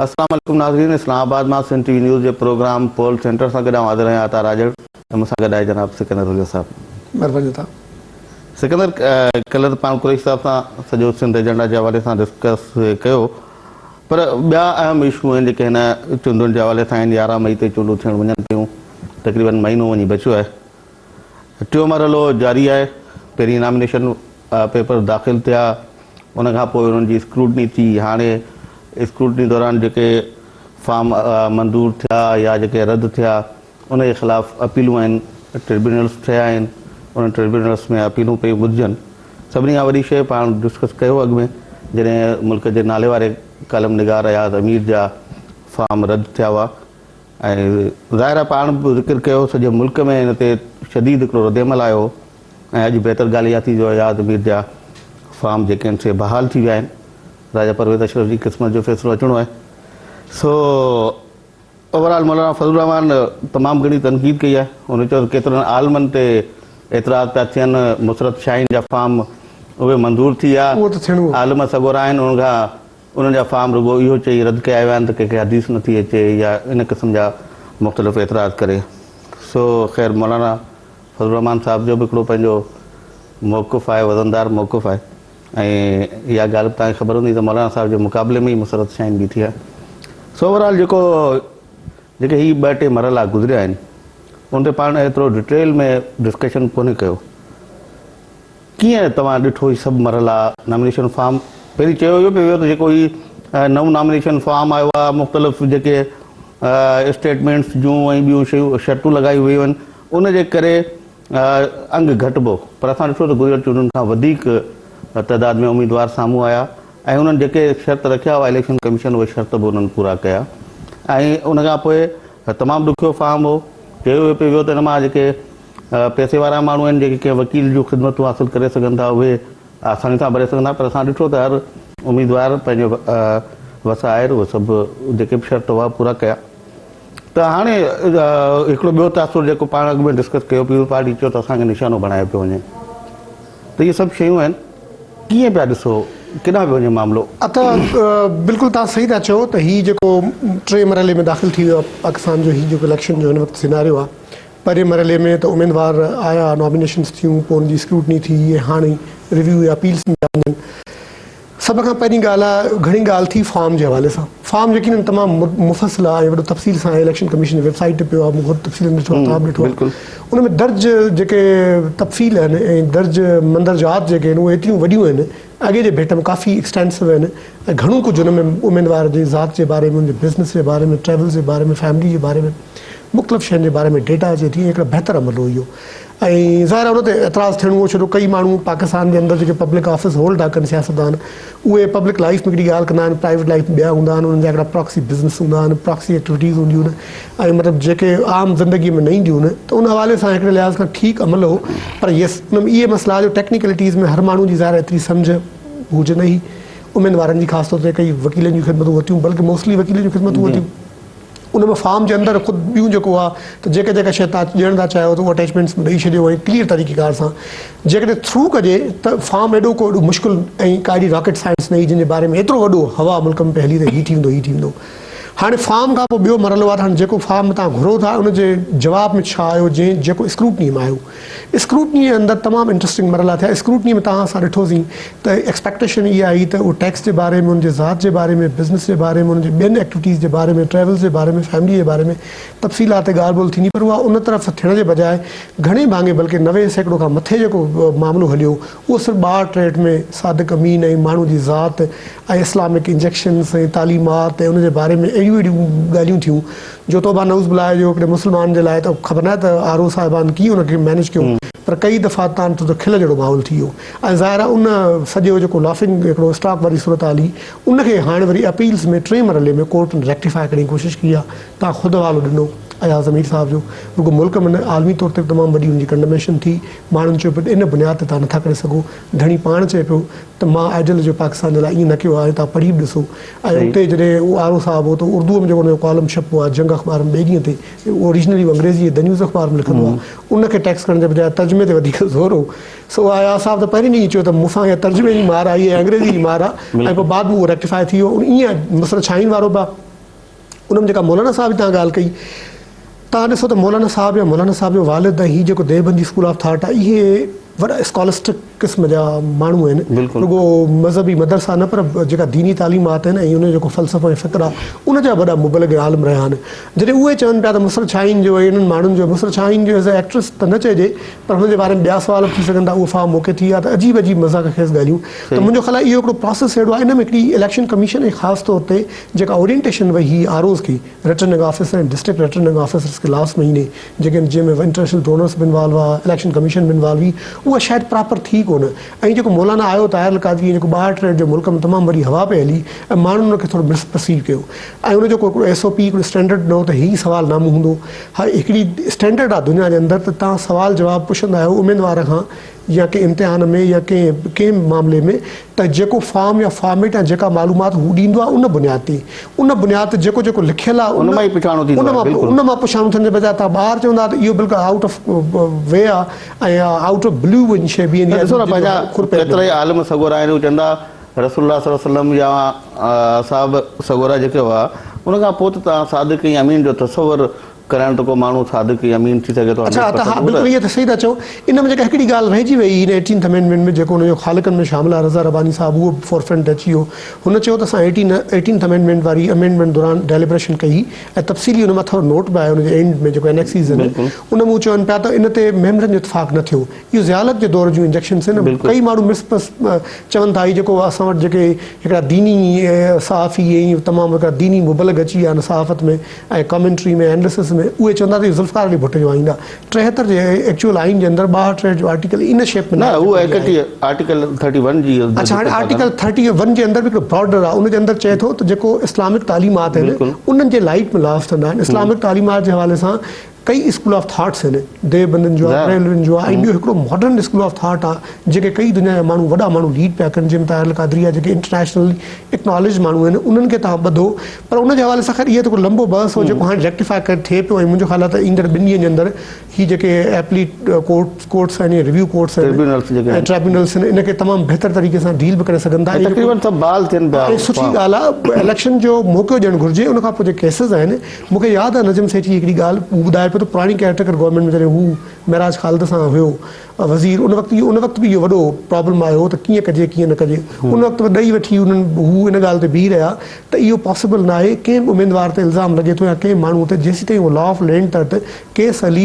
اسلام عليڪم ناظرين اسلام آباد مان سنڌ ٽي وي نيوز جي پروگرام پول سينٽر سان گڏ آئون حاضر آهيان عطا راڄڙ ۽ مون سان گڏ آهي جناب سڪندر هوليو صاحب. مھرباني عطا. سڪندر ڪلهه ته پاڻ قريشي صاحب سان سڄو سنڌ ايجنڊا جي حوالي سان ڊسڪس ڪيو پر ٻيا اهم اشو آهن جيڪي هن چونڊن جي حوالي سان آهن 11 مئي تي چونڊون ٿيڻ وڃن پيون تقريبن مهينو وڃي بچيو آهي ٽيون مرحلو جاري آهي، پهرين نامينيشن پيپر داخل ٿيا، ان کان پوء انهن جي اسڪروٽني ٿي، هاڻي اسڪروٽني دوران جيڪي فارم منظور ٿيا يا جيڪي رد ٿيا ان جي خلاف اپيلون آهن، ٽربيونلز ٺهيا آهن، انهن ٽربيونلز ۾ اپيلون پيون ٻڌجن. سڀني کان وڏي شيء پاڻ ڊسڪس ڪيو اڳ ۾ جڏهن ملڪ جي نالي واري ڪالم نگار اياز امير جا فارم رد ٿيا هئا ۽ ظاهر آهي پاڻ به ذڪر ڪيو سڄي ملڪ ۾ ان تي شديد هڪڙو ردعمل آيو هو ۽ اڄ بهتر ڳالهه اها ٿي جو اياز مير جا فارم جيڪي آهن سي بحال ٿي ويا آهن راجا پرويز اشرف جي قسمت جو فيصلو اچڻو آهي سو اوور آل مولانا فضل الرحمان تمام گهڻي تنقيد ڪئي آهي هن چيو ته ڪيترن عالمن تي اعتراض پيا ٿين مسرت شاهين جا فارم اهي منظور ٿي ويا عالم سڳورا آهن انهن کان انهن جا فارم رڳو اهو چئي رد ڪيا ويا آهن ته ڪنهن کي حديث نه ٿي اچي يا ان قسم جا مختلف اعتراض ڪري. سو خير مولانا فضل الرحمان صاحب جو به هڪڙو پنهنجو موقف آهي، وزندار موقف آهي ۽ اها ڳالهه به توهان کي خبر هوندي ته مولانا صاحب جي مقابلي ۾ ئي مسرت شاهين بيٺي آهي. سو اوور آل جيڪو جيڪي هي ٻه ٽي مرحلا گذريا آهن ان تي پاڻ ايترو ڊٽيل ۾ ڊسڪشن ڪونهي ڪيو. ڪيئن توهان ڏٺو هي سڀ مرحلا نامينيشن فارم پهرين چيو اهو پيو ويو ته جيڪو هي نئون نامينيشن فارم آيو آهي مختلف جيڪي اسٽيٽمينٽس جون ۽ ٻيون شيون شرطون لڳايون ويون آهن ان جي ڪري انگ گهٽبو پر اسان ڏٺو ته گذريل چونڊن کان وڌيڪ تعداد ۾ اميدوار سامهون آيا ۽ انهن جيڪي شرط رکيا هئا اليڪشن ڪميشن اهي شرط به انهن پورا ڪيا ۽ ان کان پوء تمام ڏکيو فارم هو چيو اهو پيو ويو ته ان مان جيڪي پئسي وارا ماڻهو آهن جيڪي ڪنهن وڪيل جون خدمتون حاصل ڪري سگهن ٿا اهي آساني سان ڀري سگهن ٿا پر اسان ڏٺو ته هر اميدوار پنهنجو وس آهر اهي سڀ جيڪي به شرط هئا پورا ڪيا ته هاڻي هڪڙو ٻيو تاثر جيڪو پاڻ اڳ ۾ ڊسڪس ڪيو پيپلز پارٽي چيو ته اسان کي نشانو بڻايو پيو وڃي ته اهي سڀ شيون آهن ڪيئن پيا ڏسو ڪيڏانهن پيو وڃي معاملو؟ ادا بلڪل توهان صحيح ٿا چئو ته هي جيڪو ٽئين مرحلي ۾ داخل ٿي ويو آهي پاڪستان جو هي جيڪو اليڪشن جو هن وقت سيناريو آهي پهرين مرحلي ۾ ته اميدوار آيا، نامينيشنز ٿيون، پوء ان جي اسڪروٽني ٿي ۽ هاڻي ريويو يا اپيلز ۾ پيا وڃن. سڀ کان پهرين ڳالهه آهي، گهڻي ڳالهه ٿي فارم جي حوالي سان. فارم يقينن تمام مفصل آهي ۽ وڏو تفصيل سان اليڪشن ڪميشن جي ويب سائيٽ تي پيو آهي، مون خود تفصيل ڏٺو آهي، توهان به ڏٺو آهي. ان ۾ درج جيڪي تفصيل آهن ۽ درج مندرجات جيڪي آهن اهي ايتريون وڏيون آهن اڳي جي ڀيٽ ۾ ڪافي ايڪسٽينسو آهن ۽ گهڻو ڪجهه ان ۾ اميدوار جي ذات جي باري ۾ ان جي بزنس جي باري ۾ ٽريولز جي باري ۾ فيملي جي باري ۾ مختلف شين جي باري ۾ ڊيٽا اچي ٿي ۽ هڪڙو بهتر عمل هو اهو ۽ ظاهر آهي ان تي اعتراض ٿيڻو هو ڇو جو ڪئي ماڻهو پاڪستان جي اندر جيڪي پبلڪ آفيس هولڊ ٿا ڪن سياستدان اهي پبلڪ لائيف ۾ هڪڙي ڳالهه ڪندا آهن پرائيويٽ لائيف ۾ ٻيا هوندا آهن انهن جا هڪڙا پراڪسي بزنس هوندا آهن پراڪسي ايڪٽيوٽيز هونديون آهن ۽ مطلب جيڪي عام زندگي ۾ نه اينديون آهن ته ان حوالي سان هڪڙي لحاظ کان ٺيڪ عمل هو پر يس ان ۾ اهي مسئلا جو ٽيڪنيڪلٽيز ۾ هر ماڻهو جي ظاهر ايتري سمجهه هجي نه هئي اميدوارن جي خاص طور تي ڪئي وڪيلن جون خدمتون ورتيون بلڪه موسٽلي وڪيلن جون خدمتون ورتيون ان ۾ فارم جي اندر خود ٻيون جيڪو آ ته جيڪا جيڪا شيء تان ڏيڻ ٿا چاهيو ته اهو اٽيچمينٽس ۾ ڏئي ڇڏيو ۽ ڪليئر طريقي ڪار سان جيڪڏهن ٿرو ڪجي ته فارم ايڏو ڪو ايڏو مشڪل ۽ ڪا ايڏي راڪيٽ سائنس نه هئي جنهن جي باري ۾ ايترو وڏو هوا ملڪ ۾ پئي هلي ته هي ٿي ويندو هي ٿي ويندو هاڻي فارم کان پوء ٻيو مرحلو آ ته هاڻي جيڪو فارم تان گهرو ٿا ان جي جواب ۾ ڇا آيو جنهن جيڪو اسڪروٽني ۾ آيو اسڪروٽني جي اندر تمام انٽرسٽنگ مرحلا ٿيا. اسڪروٽني ۾ توهان سان ڏٺوسين ته ايڪسپيڪٽيشن اها هئي ته اهو ٽيڪس جي باري ۾ ان جي ذات جي باري ۾ بزنس جي باري ۾ ان جي ٻين ايڪٽيوٽيز جي باري ۾ ٽريولز جي باري ۾ فيملي جي باري ۾ تفصيلات تي ڳالهه ٻولهه ٿيندي پر اها ان طرف ٿيڻ جي بجاء گهڻي ڀاڱي بلڪه 90% کان مٿي جيڪو معاملو هليو اهو صرف ٻار ٽريٽ ۾ صادق امين ۽ ماڻهو جي ذات ۽ اسلامڪ انجيڪشنز ۽ تعليمات ۽ ان جي باري ۾ اهڙيون اهڙيون ڳالهيون ٿيون جو توبه نعوذ بالله جو هڪڙي مسلمان جي لاء ته خبر ناهي ته آر او صاحبان ڪيئن ان کي مينيج ڪيو پر ڪئي دفعا تان ته کل جهڙو ماحول ٿي ويو ۽ ظاهر آهي ان سڄو جيڪو لافنگ هڪڙو اسٽاڪ واري صورتحال هئي ان کي هاڻي وري اپيلز ۾ ٽئين مرحلي ۾ ڪورٽ ريڪٽيفاء ڪرڻ جي ڪوشش ڪئي آهي تان خود حوالو ڏنو اياز امير صاحب جو رڳو ملڪ ۾ نه عالمي طور تي به تمام وڏي ان جي ڪنڊميشن ٿي ماڻهن چيو پيو ته ان بنياد تي تان نٿا ڪري سگهو ڌڻي پاڻ چئي پيو ته مان آئيڊيل جو پاڪستان جي لاء ائين نه ڪيو آهي توهان پڙهي به ڏسو ۽ اتي جڏهن اهو آر او صاحب هو ته اردوء ۾ جيڪو ان جو ڪالم ڇپبو آهي جنگ اخبار ۾ ٻئي ڏينهن تي اوريجنلي هو انگريزي جي the news اخبار ۾ لکندو آهي ان کي ٽيڪس ڪرڻ جي بجاء ترجمي تي وڌيڪ زور هو سو اياز صاحب ته پهرين ڏينهن ئي چيو ته مون سان اها ترجمي جي مار آئي ۽ انگريزي جي مار آهي ۽ پوء بعد ۾ اهو ريڪٽيفاء ٿي ويو ائين مسرت شاهين وارو به. ان ۾ جيڪا مولانا صاحب جي توهان ڳالهه ڪئي، توهان ڏسو ته مولانا صاحب يا مولانا صاحب جو والد ۽ هي جيڪو ديوبندي اسڪول آف ٿاٽ آهي اهي وڏا اسڪالسٽڪ قسم جا ماڻهو آهن. رڳو مذهبي مدرسا نه پر جيڪا ديني تعليمات آهن ۽ ان جو جيڪو فلسفو ۽ فڪر آهي ان جا وڏا مبلغ ۽ عالم رهيا آهن. جڏهن اهي چون پيا ته مسرت شاهين جو ۽ انهن ماڻهن جو مسرت شاهين جو ايز اي ايڪٽريس ته نه چئجي پر هن جي باري ۾ ٻيا سوال به ٿي سگهن ٿا اهو فارم مون کي ٿي آهي ته عجيب عجيب مذاق خيز ڳالهيون ته منهنجو خيال آهي اهو هڪڙو پراسيس اهڙو آهي ان ۾ هڪڙي اليڪشن ڪميشن ۽ خاص طور تي جيڪا اورينٽيشن وئي هئي آر اوز کي returning officer ۽ district returning officers کي لاسٽ مهيني جيڪي جنهن ۾ انٽرنيشنل ڊونرز به انوالو هئا اليڪشن ڪميشن به انوالو هئي اها شايد پراپر ٿي ڪونه ۽ جيڪو مولانا آيو طاهر القادري ۽ جيڪو ٻاهر ٽريڊ جو ملڪ ۾ تمام وڏي هوا پئي هلي ۽ ماڻهن ان کي ٿورو مس پرسيو ڪيو ۽ ان جو ڪو هڪڙو ايس او پي هڪڙو اسٽينڊرڊ نه هو ته هي سوال نامون هوندو ها هڪڙي اسٽينڊرڊ آ دنيا جي اندر ته توهان سوال جواب پڇندا آهيو اميدوار کان يا ڪنهن امتحان ۾ يا ڪنهن ڪنهن به معاملي ۾ ته جيڪو فارم يا فارميٽ يا جيڪا معلومات هو ڏيندو آهي ان بنياد تي ان بنياد تي جيڪو جيڪو لکيل آهي ان مان ئي پڇاڻو ٿيندو آهي بلڪل ان مان پڇاڻو ٿيڻ جي بجاء توهان ٻاهر چوندا ته اهو بلڪل آئوٽ آف وي آهي ۽ آئوٽ آف بلو ان شيء بيهندي آهي ڏسو نه پنهنجا ڪيترا ئي عالم سڳورا آهن هو چوندا رسول الله صلي الله عليه وسلم يا اصحاب سڳورا جيڪي هئا ان کان پوء ته توهان صادق ۽ امين جو تصور ڪرائڻ ته ڪو ماڻهو صادق ۽ امين ٿي سگهي ٿو اڇا ته ها بلڪل اهو ته صحيح ٿا چئو. ان ۾ جيڪا هڪڙي ڳالهه رهجي وئي هن ايٽينٿ امينڊمينٽ ۾ جيڪو ان جو خالقن ۾ شامل آهي رضا رباني صاحب اهو به فور فرنٽ تي اچي ويو. هن چيو ته اسان ايٽينٿ امينڊمينٽ واري امينڊمينٽ دوران ڊيليبريشن ڪئي ۽ تفصيلي ان مٿان نوٽ به آهي ان جي اينڊ ۾ جيڪو انيڪسيز آهن ان ۾ هو چون پيا ته ان تي ميمبرن جو اتفاق نه ٿيو. اهو ضياء الحق جي دور جون انجيڪشنس آهن. ڪئي ماڻهو مس پس چون ٿا هي جيڪو اسان وٽ جيڪي هڪڙا ديني صحافي ۽ تمام هڪڙا ديني مبلغ اچي ويا آهن صحافت ۾ ۽ ڪامينٽري ۾ اينلسس ۾ اهي چوندا ته اهو ذوالفقار علي ڀٽي جو آئين آهي. 73 جي ايڪچوئل آئين جي اندر 62 جو آرٽيڪل ان شيپ ۾ نه اهو 31 آرٽيڪل ٿرٽي ون جي اڇا هاڻي آرٽيڪل ٿرٽي ون جي اندر به هڪڙو بارڊر آهي ان جي اندر چئي ٿو ته جيڪو اسلامڪ تعليمات آهن انهن جي لائيٽ ۾ لاز ٺهندا آهن اسلامڪ تعليمات جي حوالي سان ڪئي اسڪول آف ٿاٽس آهن ديوبندن جو آهي بريلوين جو آهي ۽ ٻيو هڪڙو ماڊرن اسڪول آف ٿاٽ آهي جيڪي ڪئي دنيا جا ماڻهو وڏا ماڻهو ليڊ پيا ڪن جنهن ۾ طاهر القادري آهي جيڪي انٽرنيشنل اڪناليج ماڻهو آهن انهن کي توهان ٻڌو پر ان جي حوالي سان خير اهو ته هڪڙو لنبو بحث هو جيڪو هاڻي ريڪٽيفاء ڪري ٿئي پيو ۽ منهنجو خيال آهي ته ايندڙ ٻن ڏينهن جي اندر هي جيڪي ايپليٽ ڪورٽ ڪورٽس آهن يا ريويو ڪورٽس آهن ۽ ٽريبيونلس آهن ان کي تمام بهتر طريقي سان ڊيل به ڪري سگهن ٿا ۽ تقريبن سڀ بحال ٿين پيا ۽ سٺي ڳالهه آهي اليڪشن جو موقعو ڏيڻ گهرجي ان کان پوء جيڪي ڪيسز آهن مون کي ياد آهي نجم سيٺي هڪڙي ڳالهه هو ٻڌائي پيو ته پراڻي ڪيئرٽيڪر گورنمينٽ ۾ جڏهن هو معراج خالد سان هيو وزير ان وقت ان وقت به اهو وڏو پرابلم آيو هو ته ڪيئن ڪجي ڪيئن نه ڪجي ان وقت به ڏئي وٺي انهن هو ان ڳالهه تي بيهي رهيا ته اهو پاسيبل ناهي ڪنهن به اميدوار تي الزام لڳي ٿو يا ڪنهن ماڻهو تي جيسيتائين اهو لا آف لينڊ تحت ڪيس هلي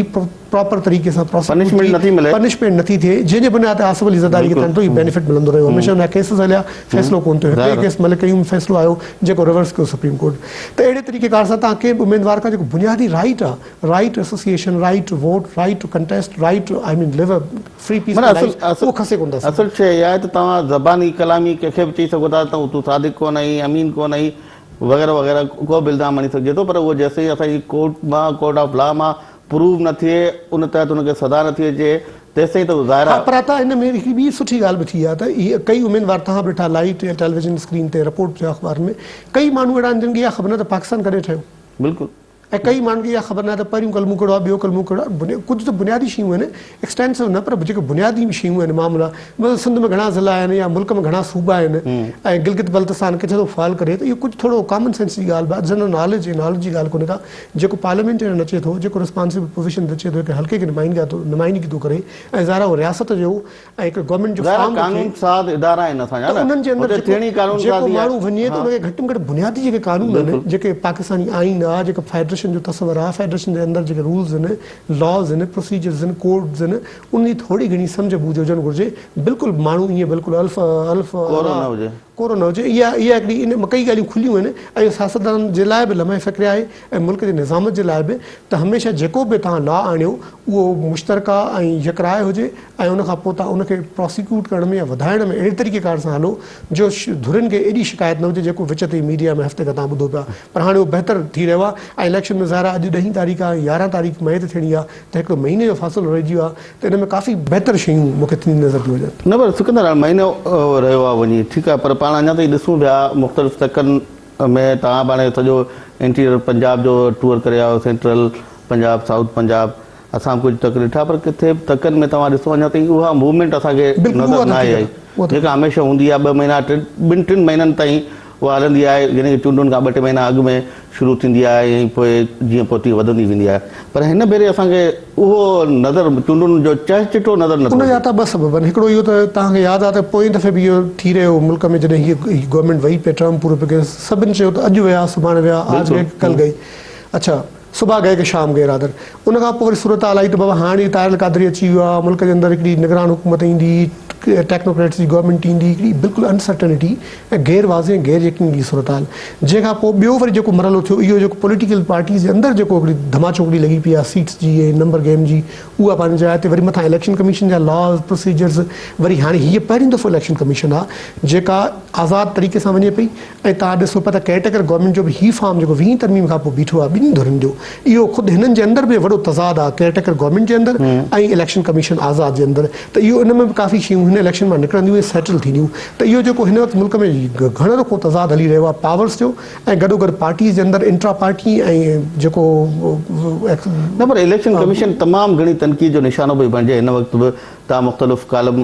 پراپر طريقي سان پراسيڪيوٽ ٿي پنشمينٽ نٿي ٿئي جنهن جي بنياد تي آصف علي زرداري کي تنهن ئي بينيفٽ ملندو رهيو هميشه ان جا ڪيسز هليا فيصلو ڪونه ٿيو هڪ ئي ڪيس ملڪ قيوم فيصلو آيو جيڪو ريورس ڪيو سپريم ڪورٽ ته اهڙي طريقي ڪار سان توهان ڪنهن به اميدوار کان جيڪو بنيادي رائيٽ آهي right to association, right to vote, right to contest, right to I mean live a free peaceful life اهو کسي ڪونه ٿا سگهن. اصل شيء اها آهي ته توهان زباني ڪلامي ڪنهن کي به چئي سگهو ٿا ته تون صادق ڪونه آهين، امين ڪونه آهين وغيره وغيره ڪو به الزام هڻي سگهجي ٿو پر اهو جيستائين اسان جي ڪورٽ مان ڪورٽ آف لا مان پروو نه ٿئي ان تحت ان کي سزا نه ٿي اچي تيستائين ته ظاهر ها پر عطا ان ۾ هڪڙي ٻي سٺي ڳالهه به ٿي آهي ته هي ڪئي اميدوار توهان به ڏٺا لائيو ٽيليويزن اسڪرين تي رپورٽ ٿيو اخبارن ۾ ڪئي ماڻهو اهڙا آهن جن کي اها خبر نه ته پاڪستان ڪڏهن ٺهيو. بلڪل. ۽ ڪئي ماڻهن کي اها خبر ناهي ته پهريون ڪلمون ڪهڙو آهي ٻيو ڪلمون ڪهڙو آهي ڪجهه ته بنيادي شيون آهن ايڪسٽينسو نه پر جيڪي بنيادي شيون آهن معاملا مثلا سنڌ ۾ گهڻا ضلعا آهن يا ملڪ ۾ گهڻا صوبا آهن ۽ گلگت بلتستان ڪٿي ٿو فال ڪري ته اهو ڪجهه ٿورو ڪامن سينس جي ڳالهه به آهي جنرل ناليج ۽ ناليج جي ڳالهه ڪونهي ڪا جيڪو پارليامينٽيرين اچي ٿو جيڪو رسپانسبل پوزيشن تي اچي ٿو هڪ حلقي کي نمائندگي ٿو ڪري ۽ ظاهر آهي اهو رياست جو ۽ هڪ گورنمينٽ جو ظاهر آهي فارم رکي قانون ساز ادارا آهن اسان جا ته نه انهن جي اندر اتي جيڪو ٿيڻي قانون جيڪو سازي آهي ماڻهو وڃي ته ها ان کي گهٽ ۾ گهٽ بنيادي جيڪي قانون آهن بلڪل جيڪي پاڪستاني آئين آهي جيڪا فيڊريشن جو تصور آهي فيڊريشن جي اندر جيڪي رولز آهن لاز آهن پروسيجرز آهن ڪوڊز آهن انهن جي ٿوري گهڻي سمجهه ٻوجهه هجڻ گهرجي بلڪل ماڻهو ائين بلڪل الف الف ڪورو الا نه هجي. ڪورو نه هجي اها اها هڪڙي ان مان ڪئي ڳالهيون کليون آهن ۽ اهو سياستدانن جي لاء به لمحه فڪريه آهي ۽ ملڪ جي نظامت جي لاء به ته هميشه جيڪو به توهان لا آڻيو اهو مشترڪه ۽ يڪراء هجي ۽ ان کان پوء توهان ان کي پراسيڪيوٽ ڪرڻ ۾ يا وڌائڻ ۾ اهڙي طريقي ڪار سان هلو جو ڌرين کي ايڏي شڪايت نه هجي جيڪو وچ تي ميڊيا ۾ هفتي کان توهان ٻڌو پيا پر هاڻي اهو بهتر ٿي رهيو آهي ۽ اليڪشن ۾ ظاهر آهي اڄ ڏهين تاريخ آهي ۽ 11 تاريخ مئي تي ٿيڻي آهي ته هڪڙو مهيني جو فاصلو رهجي ويو آهي ته ان ۾ ڪافي بهتر شيون مون کي ٿيندي نظر ٿيون اچن. نه پر سڪندر هاڻي مهينو رهيو آهي وڃي ٺيڪ آهي پر پاڻ اڃا تائين ڏسون پيا مختلف تڪن ۾ توهان به هاڻي سڄو انٽيريئر پنجاب جو ٽوئر ڪري آيو سينٽرل پنجاب سائوٿ پنجاب اسان به ڪجهه تڪ ڏٺا پر ڪٿي به تڪن ۾ توهان ڏسو اڃا تائين اها موومينٽ اسان کي بلڪل نظر اها نه ته آئي حقيقت آهي آهي اها ته جيڪا هميشه هوندي آهي ٻه مهينا ٽن ٻن ٽن مهينن تائين اها هلندي آهي يعني ڪه چونڊن کان ٻه ٽي مهينا اڳ ۾ شروع ٿيندي آهي ۽ پوء جيئن پوء تيئن وڌندي ويندي آهي پر هن ڀيري اسان کي اهو نظر چونڊن جو چهه چٽو نظر نٿو ان جا اچي. ته ٻه سبب آهن هڪڙو اهو ته توهان کي ياد آهي ته پوئين دفعي به اهو ٿي رهيو هو ملڪ ۾ جڏهن هيء گورنمينٽ وئي پئي ٽرم پورو پئي ڪري سڀن چيو ته اڄ ويا سڀاڻي ويا آج گئي ڪل گئي اڇا صبح گئي ڪه شام گئي رادر ان کان پوء وري صورتحال آئي ته بابا هاڻ هي طاهر القادري اچي ويو آهي ملڪ جي اندر هڪڙي نگران حڪومت ايندي ٽيڪنوڪريٽس جي گورنمينٽ ايندي هڪڙي بلڪل انسرٽنٽي ۽ غير واضح ۽ غير يقيني جي صورتحال جنهن کان پوء ٻيو وري جيڪو مرحلو ٿيو اهو جيڪو پوليٽيڪل پارٽيز جي اندر جيڪو هڪڙي ڌماچوڪڙي لڳي پئي آهي سيٽس جي ۽ نمبر گيم جي اها پنهنجي جاء تي وري مٿان اليڪشن ڪميشن جا لاز پروسيجرز وري هاڻي هيء پهريون دفعو اليڪشن ڪميشن آهي جيڪا آزاد طريقي سان وڃي پئي ۽ توهان ڏسو پيا ته ڪيئرٽيڪر گورنمينٽ جو به هي فارم جيڪو ويهين ترميم کان پوء بيٺو آهي ٻنهي ڌرين جو اهو خود هنن جي اندر به وڏو تضاد آهي ڪيئرٽيڪر گورنمينٽ جي اندر ۽ اليڪشن ڪميشن آزاد جي اندر ته اهو ان ۾ به ڪافي شيون هن اليڪشن مان نڪرنديون ۽ سيٽل ٿينديون ته اهو جيڪو هن وقت ملڪ ۾ گهڻ رخو تضاد هلي رهيو آهي پاورس جو ۽ گڏو گڏ پارٽيز جي اندر انٽرا پارٽي ۽ جيڪو نه پر اليڪشن ڪميشن تمام گهڻي تنقيد جو نشانو پئي بڻجي هن وقت به توهان مختلف ڪالم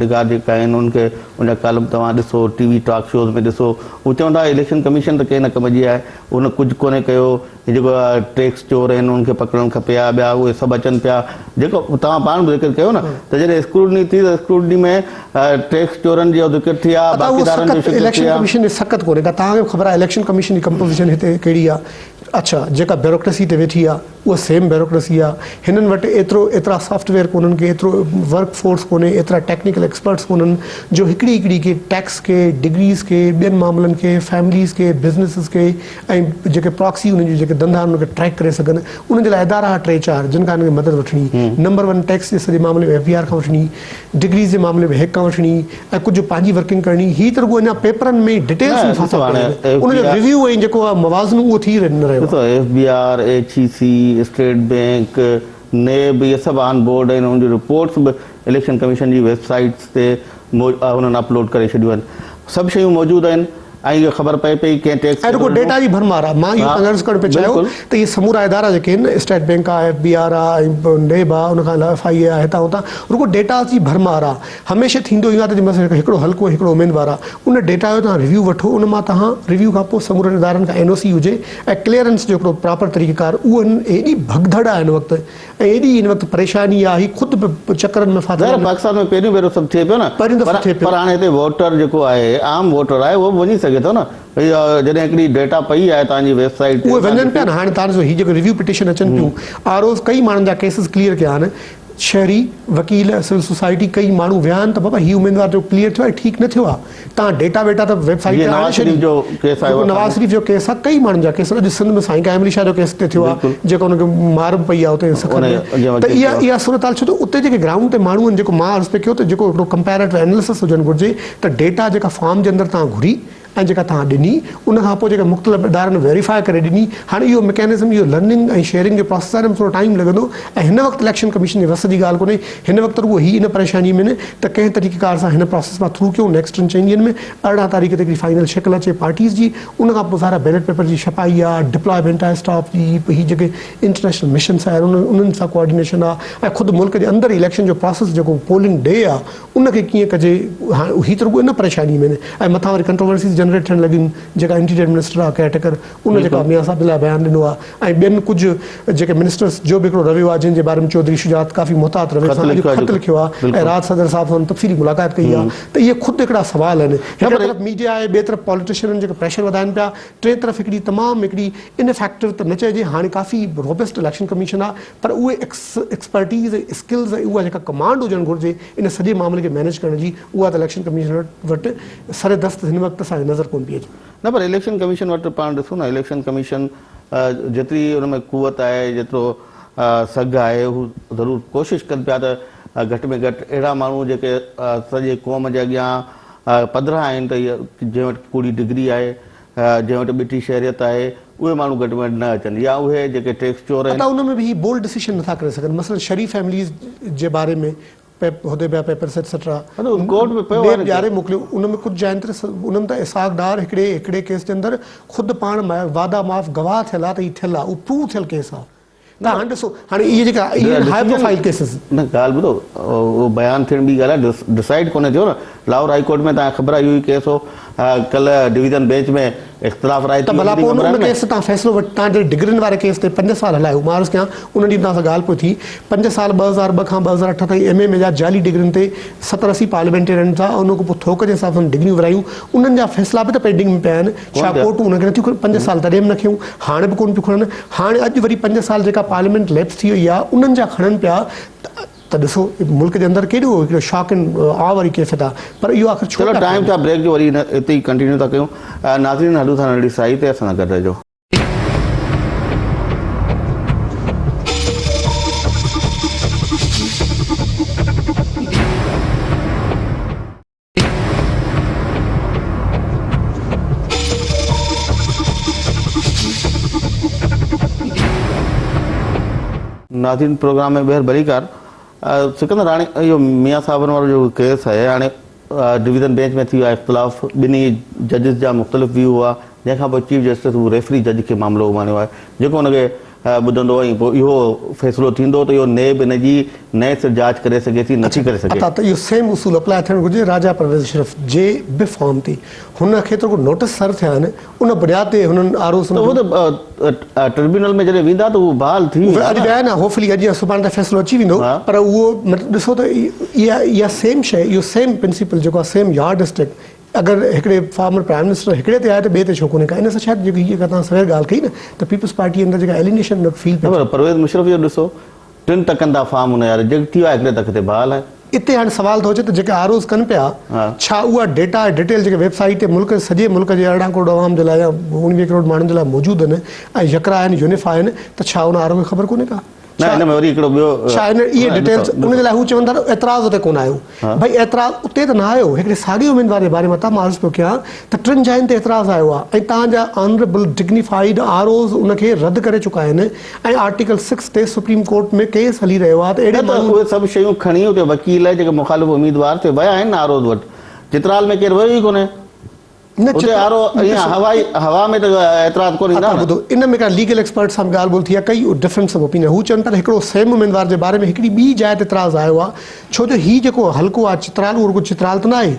نگار جيڪا آهن انهن کي ان جا ڪالم توهان ڏسو ٽي وي ٽاڪ شوز ۾ ڏسو هو چون ٿا اليڪشن ڪميشن ته ڪنهن نه ڪم جي آهي ان ڪجهه ڪونهي ڪيو هي جيڪو ٽيڪس چور آهن انهن کي پڪڙڻ کپي ها ٻيا اهي سڀ اچن پيا جيڪو توهان پاڻ به ذڪر ڪيو نه ته جڏهن اسڪروٽني ٿي ته اسڪروٽني ۾ ٽيڪس چورن جو ذڪر ٿي آ باقيدارن جو ذڪر ٿي آ. اليڪشن ڪميشن جي سخت ڪونهي ڪا توهان کي به خبر آهي اليڪشن ڪميشن جي ڪمپوزيشن هتي ڪهڙي آهي اڇا جيڪا بيوروڪريسي تي ويٺي آ اها سيم بيوروڪريسي آ هنن وٽ ايترو ايترا سافٽ ويئر ڪونهن ڪي ايترو ورڪ فورس ڪونهي ايترا ٽيڪنيڪل ايڪسپرٽس ڪونهن جو هڪڙي هڪڙي کي ٽيڪس کي ڊگريز کي ٻين معاملن کي فيمليز کي بزنسز کي ۽ جيڪي پراڪسي انهن جون جيڪي ڌنڌا آهن انهن کي ٽريڪ ڪري سگهن انهن جي لاء ادارا ٽي چار جن کان هنن کي مدد وٺڻي نمبر ون ٽيڪس جي سڄي معاملي ۾ ايف بي آر کان وٺڻي ڊگريز جي معاملي ۾ هيڪ کان وٺڻي ۽ ڪجهه پنهنجي ورڪنگ ڪرڻي هي ته رڳو اڃا پيپرن ۾ ڊٽيلز ۾ ڦاٿا پيا آهن ان جو ريويو ۽ جيڪو آهي موازنو اهو ٿي نه رهيو ڏسو F B R, H E C, state bank, NAB اهي سڀ آن بورڊ آهن انهن جون رپورٽس به اليڪشن ڪميشن جي ويب سائيٽس تي انهن اپلوڊ ڪري ڇڏيون آهن سڀ شيون موجود آهن ۽ اهو خبر پئي پئي ڪنهن ٽيڪس ۽ رڳو ڊيٽا جي ڀرمار آهي مان اهو توهان کي عرض ڪرڻ پئي چاهيو ته اهي سمورا ادارا جيڪي آهن اسٽيٽ بينڪ آهي ايف بي آر آهي ۽ نيب آهي ان کان علاوه ايف I اي آهي هتان هتان رڳو ڊيٽا جي ڀرمار آهي هميشه ٿيندو اهو آهي ته جي مثلا هڪڙو حلقو ۽ هڪڙو اميدوار آهي ان ڊيٽا جو توهان ريويو وٺو ان مان توهان ريويو کان پوء سمورن ادارن کان اين او سي هجي ۽ ڪليئرنس جو هڪڙو پراپر طريقيڪار اهو ايڏي ڀڳڌڙ آهي هن وقت ۽ ايڏي هن وقت پريشاني آ هي خود به چڪرن ۾ ڦاٿل ظاهر آهن. پاڪستان ۾ پهريون ڀيرو سڀ ٿئي پيو نه پهريون دفعو ٿئي پيو. پر هاڻي هتي ووٽر جيڪو آهي عام ووٽر آهي اهو به وڃي سگهي ٿو نه ڀئي جڏهن هڪڙي ڊيٽا پئي آهي توهان جي ويب سائيٽ تي اهي وڃن پيا نه هاڻي توهان ڏسو هي جيڪي ريويو پٽيشن اچن پيون آر اوز ڪئي ماڻهن جا ڪيسز ڪليئر ڪيا آهن شهري وڪيل سول سوسائٽي ڪئي ماڻهو ويا آهن ته بابا هي اميدوار جو ڪليئر ٿيو آهي ٺيڪ نه ٿيو آهي تان ڊيٽا ويٽا ته ويب سائيٽ تي آڻي ڇڏي جيڪو نواز شريف جو ڪيس آهي ڪئي ماڻهن جا ڪيس اڄ سنڌ ۾ سائين قائم علي شاهه جو ڪيس اتي ٿيو آهي جيڪو ان کي مار به پئي آهي اتي سکر ۾ ته اها اها صورتحال ڇو ته اتي جيڪي گرائونڊ تي ماڻهو آهن جيڪو مان عرض پئي ڪيو ته جيڪو هڪڙو ڪمپيريٽو اينالسس هجڻ گهرجي ته ڊيٽا جيڪا فارم جي اندر تان گهري ۽ جيڪا توهان ڏني ان کان پوء جيڪا مختلف ادارن ويريفاء ڪري ڏني هاڻي اهو مڪينزم اهو لرننگ ۽ شيئرنگ جو پراسيس آهي ان ۾ ٿورو ٽائيم لڳندو ۽ هن وقت اليڪشن ڪميشن جي وس جي ڳالهه ڪونهي هن وقت رڳو هي ان پريشاني ۾ نه ته ڪنهن طريقي ڪار سان هن پراسيس مان ٿرو ڪيون نيڪسٽ ٽن چئن ڏينهن ۾ 18 تاريخ تي هڪڙي فائنل شڪل اچي پارٽيز جي ان کان پوء ظاهر آهي بيلٽ پيپر جي ڇپائي آهي ڊپلائمينٽ آهي اسٽاف جي هي جيڪي انٽرنيشنل مشنس آهن انهن سان ڪوآرڊينيشن آهي ۽ خود ملڪ جي اندر اليڪشن جو پراسيس جيڪو پولنگ ڊي آهي ان کي ڪيئن ڪجي هاڻي هي ته رڳو ان پريشاني ۾ آهن ۽ مٿان وري ڪنٽروورسيز جنريٽ ٿيڻ لڳيون جيڪا انٽيريئر منسٽر آهي ڪيئر ٽيڪر ان جيڪا ميان صاحب جي لاء بيان ڏنو آهي ۽ ٻين ڪجهه جيڪي منسٽرس جو به هڪڙو رويو آهي جن جي باري ۾ چوڌري شجاعت ڪافي محتاط رويي سان اڄ خط لکيو آهي ۽ رات صدر صاحب سان تفصيلي ملاقات ڪئي آهي ته اهي خود هڪڙا سوال آهن هڪ طرف ميڊيا آهي ٻئي طرف پاليٽيشنن جيڪي پريشر وڌائن پيا ٽئين طرف هڪڙي تمام هڪڙي ان افيڪٽو ته نه چئجي هاڻي ڪافي روبسٽ اليڪشن ڪميشن آهي پر اهي ايڪسپرٽيز ۽ اسڪلز ۽ اها جيڪا ڪمانڊ هجڻ گهرجي ان سڄي معاملي کي مينيج ڪرڻ جي اها ته اليڪشن ڪميشن وٽ سر دست هن وقت اسان کي نظر ڪونه پئي اچي. نه پر اليڪشن ڪميشن وٽ پاڻ ڏسون نه اليڪشن ڪميشن جيتري ان ۾ قوت آهي جيترو سگهه آهي هو ضرور ڪوشش ڪن پيا ته گهٽ ۾ گهٽ اهڙا ماڻهو جيڪي سڄي قوم جي اڳيان پڌرا آهن ته جنهن وٽ ڪوڙي ڊگري آهي جنهن وٽ ٻٽي شهريت آهي اهي ماڻهو گهٽ ۾ گهٽ نه اچن يا اهي جيڪي ٽيڪس چور آهن. ادا ان ۾ به هي بولڊ ڊسيشن نٿا ڪري سگهن مثلا شريف فيمليز جي باري ۾ حديبيه پيپرس ايٽسيٽرا ڪورٽ ۾ پيو آهي نيب ڏياري موڪليو ان ۾ ڪجهه جاين تي ان ۾ ته اسحاق ڊار هڪڙي هڪڙي ڪيس جي اندر خود پاڻ وعده معاف گواهه ٿيل آهي ته هي ٿيل آهي اهو پروو ٿيل ڪيس آهي. توهان هاڻي ڏسو هاڻي اهي جيڪا اهي آهن هاء پروفائيل ڪيسز. نه ڳالهه ٻڌو اهو بيان ٿيڻ ٻي ڳالهه آهي ڊسائيڊ ڪونهي ٿيو نه لاهور هائي ڪورٽ ۾ توهان کي خبر آهي اهو ئي ڪيس هو ڪلهه ڊويزن بينچ ۾ اختلاف راء ته ٿي ڀلا وئي پوء ٻنهي ان ميمبرن ۾. ڪيس تان فيصلو وٺ تان جهڙي ڊگرين واري ڪيس تي پنج سال هلايو مان عرض ڪيان ان ڏينهن توهان سان ڳالهه پوء ٿي پنج سال 2002 کان 2008 تائين ايم ايم اي جا جعلي ڊگرين تي ستر اسي پارليامينٽيرين سان ان کان پوء ٿوڪ جي حساب سان ڊگريون ورهايون انهن جا فيصلا به ته پينڊنگ ۾ پيا آهن ڇا ڪورٽون انهن کي نٿيون کڻن پنج سال تڏهن به نه کنيون هاڻي به ڪونه پيون کڻن هاڻي اڄ وري پنج سال جيڪا پارليامينٽ ليپس ٿي وئي آهي انهن جا کڻن پيا ته ڏسو ملڪ جي اندر ڪيڏو هڪڙو شاڪ اينڊ آ واري ڪيفيت آ پر اهو آخر ڇو چلو پيا ٽائيم ڪن؟ ٿيا بريڪ جو وري اتي ئي ڪنٽينيو ٿا ڪيون ناظرين هلون ٿا ننڍڙي سائي تي اسان سان گڏ رهجو. ناظرين پروگرام ۾ ٻيهر ڀليڪار سڪندر هاڻي اهو ميان صاحبن وارو جيڪو ڪيس آهي هاڻي ڊويزن بينچ ۾ ٿي ويو آهي اختلاف ٻنهي ججز جا مختلف ويو هئا جنهن کان پوء چيف جسٽس اهو ريفري جج کي معاملو اماڻيو آهي جيڪو ان کي ٻڌندو ۽ پوء اهو فيصلو ٿيندو ته اهو نيب ان جي نئين سر جاچ ڪري سگهي ٿي نٿي ڪري سگهي. عطا ته اهو سيم اصول اپلاء ٿيڻ گهرجي راجا پرويز اشرف جي به فارم تي هن کي ته رڳو نوٽس سرو ٿيا آهن ان بنياد تي هنن آر او ته اهو ته ٽربيونل ۾ جڏهن ويندا ته اهو بحال ٿي ويندا اڄ نه. ويا آهن هوپفلي اڄ يا سڀاڻي تائين فيصلو اچي ويندو پر اهو مطلب ڏسو ته اها اها سيم شيء اهو سيم پرنسپل جيڪو آهي سيم يارڊ اسٽڪ اگر هڪڙي فارمر پرائم منسٽر هڪڙي تي آهي ته ٻئي تي ڇو ڪونهي ڪا ان سان شايد جيڪي هي جيڪا توهان سوير ڳالهه ڪئي نه ته پيپلز پارٽي اندر جيڪا ايلينيشن فيل پئي نه پر پرويز مشرف جو ڏسو ٽن تڪن تان فارم هن جا رجيڪٽ ٿي ويا هڪڙي تڪ تي بحال آهي. اتي هاڻي سوال ٿو اچي ته جيڪي آر اوز ڪن پيا ڇا اها ڊيٽا ۽ ڊيٽيل جيڪي ويب سائيٽ تي ملڪ سڄي ملڪ جي 18 ڪروڙ عوام جي لاء يا 19 ڪروڙ ماڻهن جي لاء موجود آهن ۽ يڪرا آهن يونيفا آهن ته ڇا ان آر او کي خبر ڪونهي ڪا؟ نه ان ۾ وري هڪڙو ٻيو ڇا ان اهي ڊيٽيلز ان جي لاء هو چون ٿا ته اعتراض اتي ڪونه آيو ڀئي اعتراض اتي ته نه آيو هڪڙي ساڳئي اميدوار جي باري ۾ تان مان عرض پيو ڪيان ته ٽن جاين تي اعتراض آيو آهي ۽ تان جا آنريبل ڊگنيفائيڊ آر اوز ان کي رد ڪري چڪا آهن ۽ آرٽيڪل سڪس تي سپريم ڪورٽ ۾ ڪيس هلي رهيو آهي ته اهڙي نه ته ماڻهو اهي سڀ شيون کڻي اتي وڪيل جيڪي مخالف اميدوار ٿي ويا آهن نه آر اوز وٽ چترال ۾ ڪير ويو ئي ڪونهي نه اتي چتر آرو ائين ڏسو هوائي هوا ۾ ته اعتراض ڪونه ايندا عطا نه. ٻڌو ان ۾ ڪا ليگل ايڪسپرٽ سان به ڳالهه ٻولهه ٿي آهي ڪئي ڊفرنس آف اوپينين هو چون پيا ته هڪڙو سيم اميدوار جي باري ۾ هڪڙي ٻي جاء تي اعتراض آيو آهي ڇو جو هي جيڪو حلقو آهي چترال اهو رڳو چترال ته نه آهي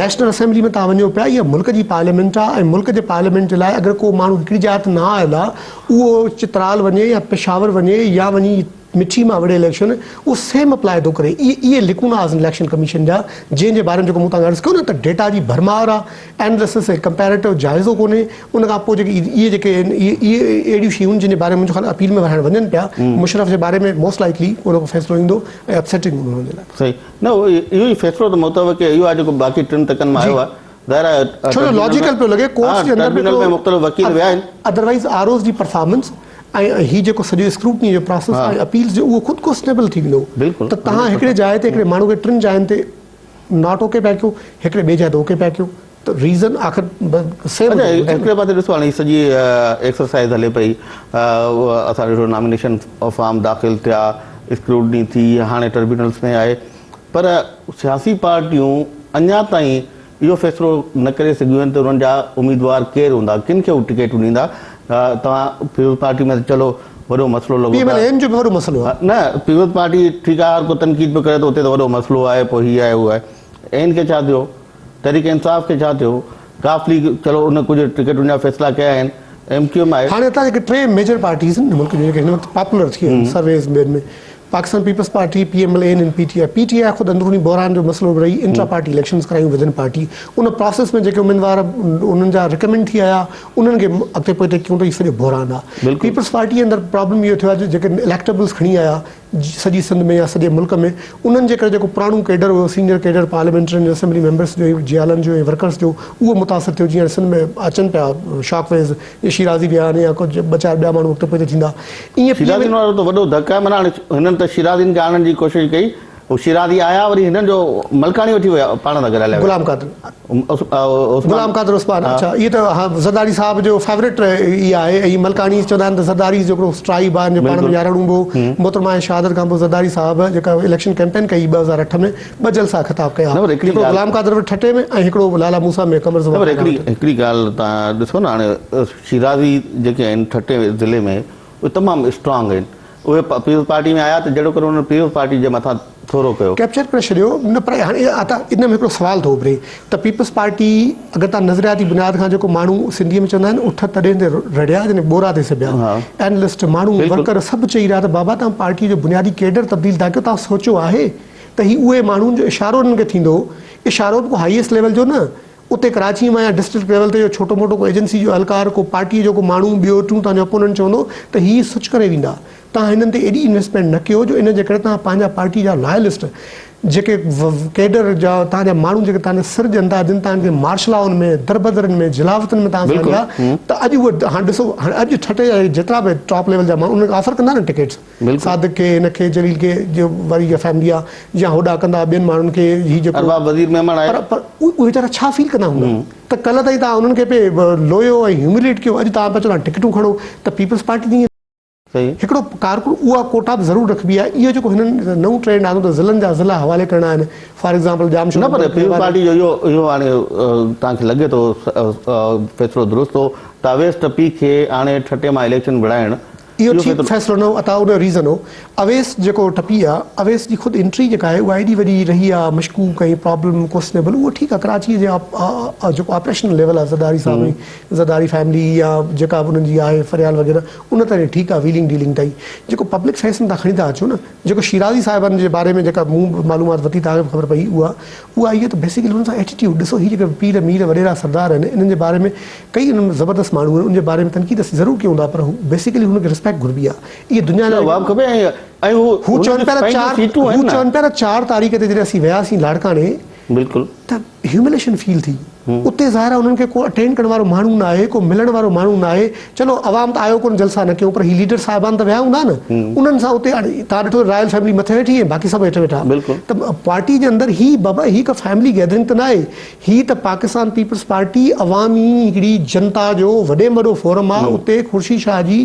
نيشنل اسيمبلي ۾ توهان وڃو پيا اها ملڪ جي پارليامينٽ آهي ۽ ملڪ جي پارليامينٽ جي لاء اگر ڪو ماڻهو هڪڙي جاء تي نه آيل آهي اهو چترال وڃي يا پشاور وڃي يا وڃي مٺي مان وڙهي اليڪشن اهو سيم اپلاء ٿو ڪري اهي اهي لڪونا آهن اليڪشن ڪميشن جا جنهن جي باري ۾ جيڪو مون توهان کي عرض ڪيو نه ته ڊيٽا جي ڀرمار آهي اينالسس ۽ ڪمپيريٽو جائزو ڪونهي ان کان پوء جيڪي اهي جيڪي آهن اهي اهي اهڙيون شيون آهن جن جي باري ۾ منهنجو خيال اپيل ۾ وهائڻ وڃن پيا مشرف جي باري ۾ موسٽ لائيڪلي ڪو نه ڪو فيصلو ايندو ۽ اپسيٽنگ هوندو هنن جي لاء. صحيح نه اهو ئي فيصلو ته متوقع اهو آهي جيڪو باقي ٽن تڪن مان آيو آهي ظاهر آهي ڇو جو لاجيڪل پيو لڳي ڪورٽس جي اندر به ٽربيونل ۾ مختلف وڪيل ويا آهن. ادروائيز آر اوز جي پرفارمنس ۽ هي جيڪو سڄو اسڪروٽني جو پراسيس ۽ اپيلز جو اهو خود ڪوسٽنيبل ٿي ويندو ته توهان هڪڙي جاء تي هڪڙي ماڻهو کي ٽن جاين تي not okay پيا ڪيو هڪڙي ٻي جاء تي اوڪي پيا ڪيو ته ريزن آخر سيم اچا هڪڙي پاسي ڏسو هاڻي سڄي ايڪسرسائز هلي پئي اسان ڏٺو نامينيشن فارم داخل ٿيا اسڪروٽني ٿي هاڻي ٽربيونلز ۾ آهي پر سياسي پارٽيون اڃا تائين اهو فيصلو نه ڪري سگهيون آهن ته انهن جا اميدوار ڪير هوندا، ڪن کي هو ٽڪيٽون ڏيندا. توهان پيپلز پارٽي ۾ ته چلو وڏو مسئلو لڳو پي ايم پيو ايل آهي. اين جو به وڏو مسئلو آهي. نه پيپلز پارٽي ٺيڪ آهي هر ڪو تنقيد پيو ڪري ته اتي ته وڏو مسئلو آهي پوء هي آهي هو آهي. اين کي ڇا ٿيو؟ تحريڪ انصاف کي ڇا ٿيو؟ قاف ليگ چلو ان ڪجهه ٽڪيٽن جا فيصلا ڪيا آهن. ايم ڪيو ايم آهي. هاڻي اتان جيڪي ٽي ميجر پارٽيز آهن ملڪ جون جيڪي هن وقت پاپولر ٿي آهن سرويز ۾ ٻين ۾ Pakistan Peoples Party, P M L N ۽ P T I. P T I خود اندروني بحران جو مسئلو به رهي انٽرا پارٽي اليڪشنز ڪرايون ودن پارٽي ان پراسيس ۾ جيڪي اميدوار انهن جا رڪمينڊ ٿي آيا انهن کي اڳتي پوئتي ڪيون ته هي سڄو بحران آهي. پيپلز پارٽي اندر پرابلم اهو ٿيو آهي جو جيڪي اليڪٽبلز کڻي آيا سڄي سنڌ ۾ يا سڄي ملڪ ۾ انهن جي ڪري جيڪو پراڻو ڪيڊر هيو سينيئر ڪيڊر پارليامينٽرين جو اسيمبلي ميمبرس جو جيالن جو ۽ ورڪرس جو اهو متاثر ٿيو جيئن سنڌ ۾ اچن پيا شاڪ ويز جيئن شيرازي ويا آهن يا ڪجهه ٻه چار ٻيا ماڻهو اڳتي پوئتي ٿيندا ايئن پي ايم شيرازين وارو ته وڏو ڌڪ آهي معنيٰ هاڻي هنن ته شيرازين کي آڻڻ جي ڪوشش ڪئي هو شيرازي آيا وري هنن جو ملڪاڻي وٺي ويا پاڻ سان گڏ هليا ويا. غلام قادر عثمان غلام قادر عثمان اڇا اهي ته ها زرداري صاحب جو فيورٽ ئي آهي ۽ ملڪاڻي چوندا آهن ته زرداري جو هڪڙو ٽرائيب آهي جو پاڻ ۾ ياراڻو به هو محترمه ۽ شهادت کان پوء زرداري صاحب جيڪا اليڪشن ڪيمپين ڪئي 2008 ۾ ٻه جلسا خطاب ڪيا هڪڙو غلام قادر وٽ ٺٽي ۾ ۽ هڪڙو لالا موسيٰ ۾ قمر زمان پر هڪڙي ڳالهه توهان ڏسو نه هاڻي شيرازي جيڪي آهن ٺٽي ضلعي ۾ اهي تمام اسٽرانگ آهن. اهي پيپلز پارٽي ۾ آيا ته جهڙوڪر انهن پيپلز پارٽي جي مٿان ٿورو ڪيو. ڪيپچر ڪري ڇڏيو نه پر هاڻي عطا ان ۾ هڪڙو سوال ٿو اڀري ته پيپلز پارٽي اگر تان نظرياتي بنياد کان جيڪو ماڻهو سنڌي ۾ چوندا آهن اٺ تڏهن تي رڙيا جڏهن ٻورا تي سبيا اينلسٽ ماڻهو ورڪر سڀ چئي رهيا ته بابا تان پارٽي جو بنيادي ڪيڊر تبديل ٿا ڪيو تان سوچيو آهي ته هي اهي ماڻهن جو اشارو انهن کي ٿيندو اشارو به ڪو هائيسٽ ليول جو نه اتي ڪراچي مان يا ڊسٽرڪٽ ليول تي جو ڇوٽو موٽو ڪو ايجنسي جو اهلڪار ڪو پارٽي جو ڪو ماڻهو ٻيو ٽيون توهان جو اپوننٽ چوندو ته هي سوچ ڪري ويندا توهان هنن تي ايڏي انويسٽمينٽ نه ڪيو جو ان جي ڪري توهان پنهنجا پارٽي جا لائلسٽ جيڪي ڪيڊر جا توهان جا ماڻهو جيڪي توهان جا سر ڏين ٿا جن توهان کي مارشلائن ۾ دربدرن ۾ جلاوطن ۾ توهان سان رهيا ته اڄ اهي هاڻ ڏسو هاڻ اڄ ٺٽي جا جيترا به ٽاپ ليول جا ماڻهو انهن کي آفر ڪندا نه ٽڪيٽس صادق کي هن کي جليل کي جو وري جا فيملي آ يا هوڏا ڪندا ٻين ماڻهن کي هي جيڪو ارباب وزير ميمڻ آهي پر پر اهي ويچارا ڇا فيل ڪندا هوندا ته ڪلهه تائين توهان انهن کي پئي لويو ۽ هيومليٽ ڪيو اڄ توهان پيا چئو ٽڪيٽون کڻو ته پيپلز پارٽي جي هڪڙو ڪارڪن اها ڪوٽا به ضرور رکبي آهي اهو جيڪو هنن نئون ٽرينڊ آندو ته ضلعن جا ضلعا حوالي ڪرڻا آهن فار ايگزامپل ڄامشورو نه پر پيپلز پارٽي جو اهو اهو هاڻي توهان کي لڳي ٿو فيصلو درست هو ته اويس ٽپي کي آڻي ٺٽي مان اليڪشن وڙهائڻ اهو ٺيڪ فيصلو نه هو عطا ان جو ريزن هو اويس جيڪو ٽپي آ اويس جي خود انٽري جيڪا آهي اها ايڏي وڏي رهي آ مشڪوڪ ۽ پرابلم ڪوسچنيبل اهو ٺيڪ آ ڪراچي جي جيڪو آپريشنل ليول آ زرداري صاحب ۽ زرداري فيملي يا جيڪا به انهن جي آهي فريال وغيره ان تائين ٺيڪ آ ويلنگ ڊيلنگ تائين جيڪو پبلڪ فيس ۾ تان کڻي ٿا اچو نه جيڪو شيرازي صاحبن جي باري ۾ جيڪا مون به معلومات ورتي تان کي به خبر پئي اها اها هيء ته بيسيڪلي انهن سان ايٽيٽيوڊ ڏسو هي جيڪي پير مير وڏيرا سردار آهن انهن جي باري ۾ ڪئي انهن ۾ زبردست ماڻهو آهن ان جي باري ۾ تنقيد اسين ضرور ڪيون ٿا پر هو بيسيڪلي هن کي ريسپيڪٽ گهربي آهي اهي دنيا لاء جواب کپي ۽ ۽ هو هو چون پيا ته چار هو چون پيا ته چار تاريخ تي جڏهن اسين وياسين لاڙڪاڻي بلڪل ته هيومليشن فيل ٿي اتي ظاهر آهي انهن کي ڪو اٽينڊ ڪرڻ وارو ماڻهو نه آهي ڪو ملڻ وارو ماڻهو نه آهي چلو عوام ته آيو ڪونه جلسا نه ڪيون پر هي ليڊر صاحبان ته ويا هوندا نه انهن سان اتي تان ڏٺو رائل فيملي مٿي ويٺي ۽ باقي سڀ هيٺ ويٺا ته پارٽي جي اندر هي بابا هي ڪا فيملي گيدرنگ ته نه آهي هي ته پاڪستان پيپلز پارٽي عوامي هڪڙي جنتا جو وڏي ۾ وڏو فورم آ اتي خورشيد شاهه جي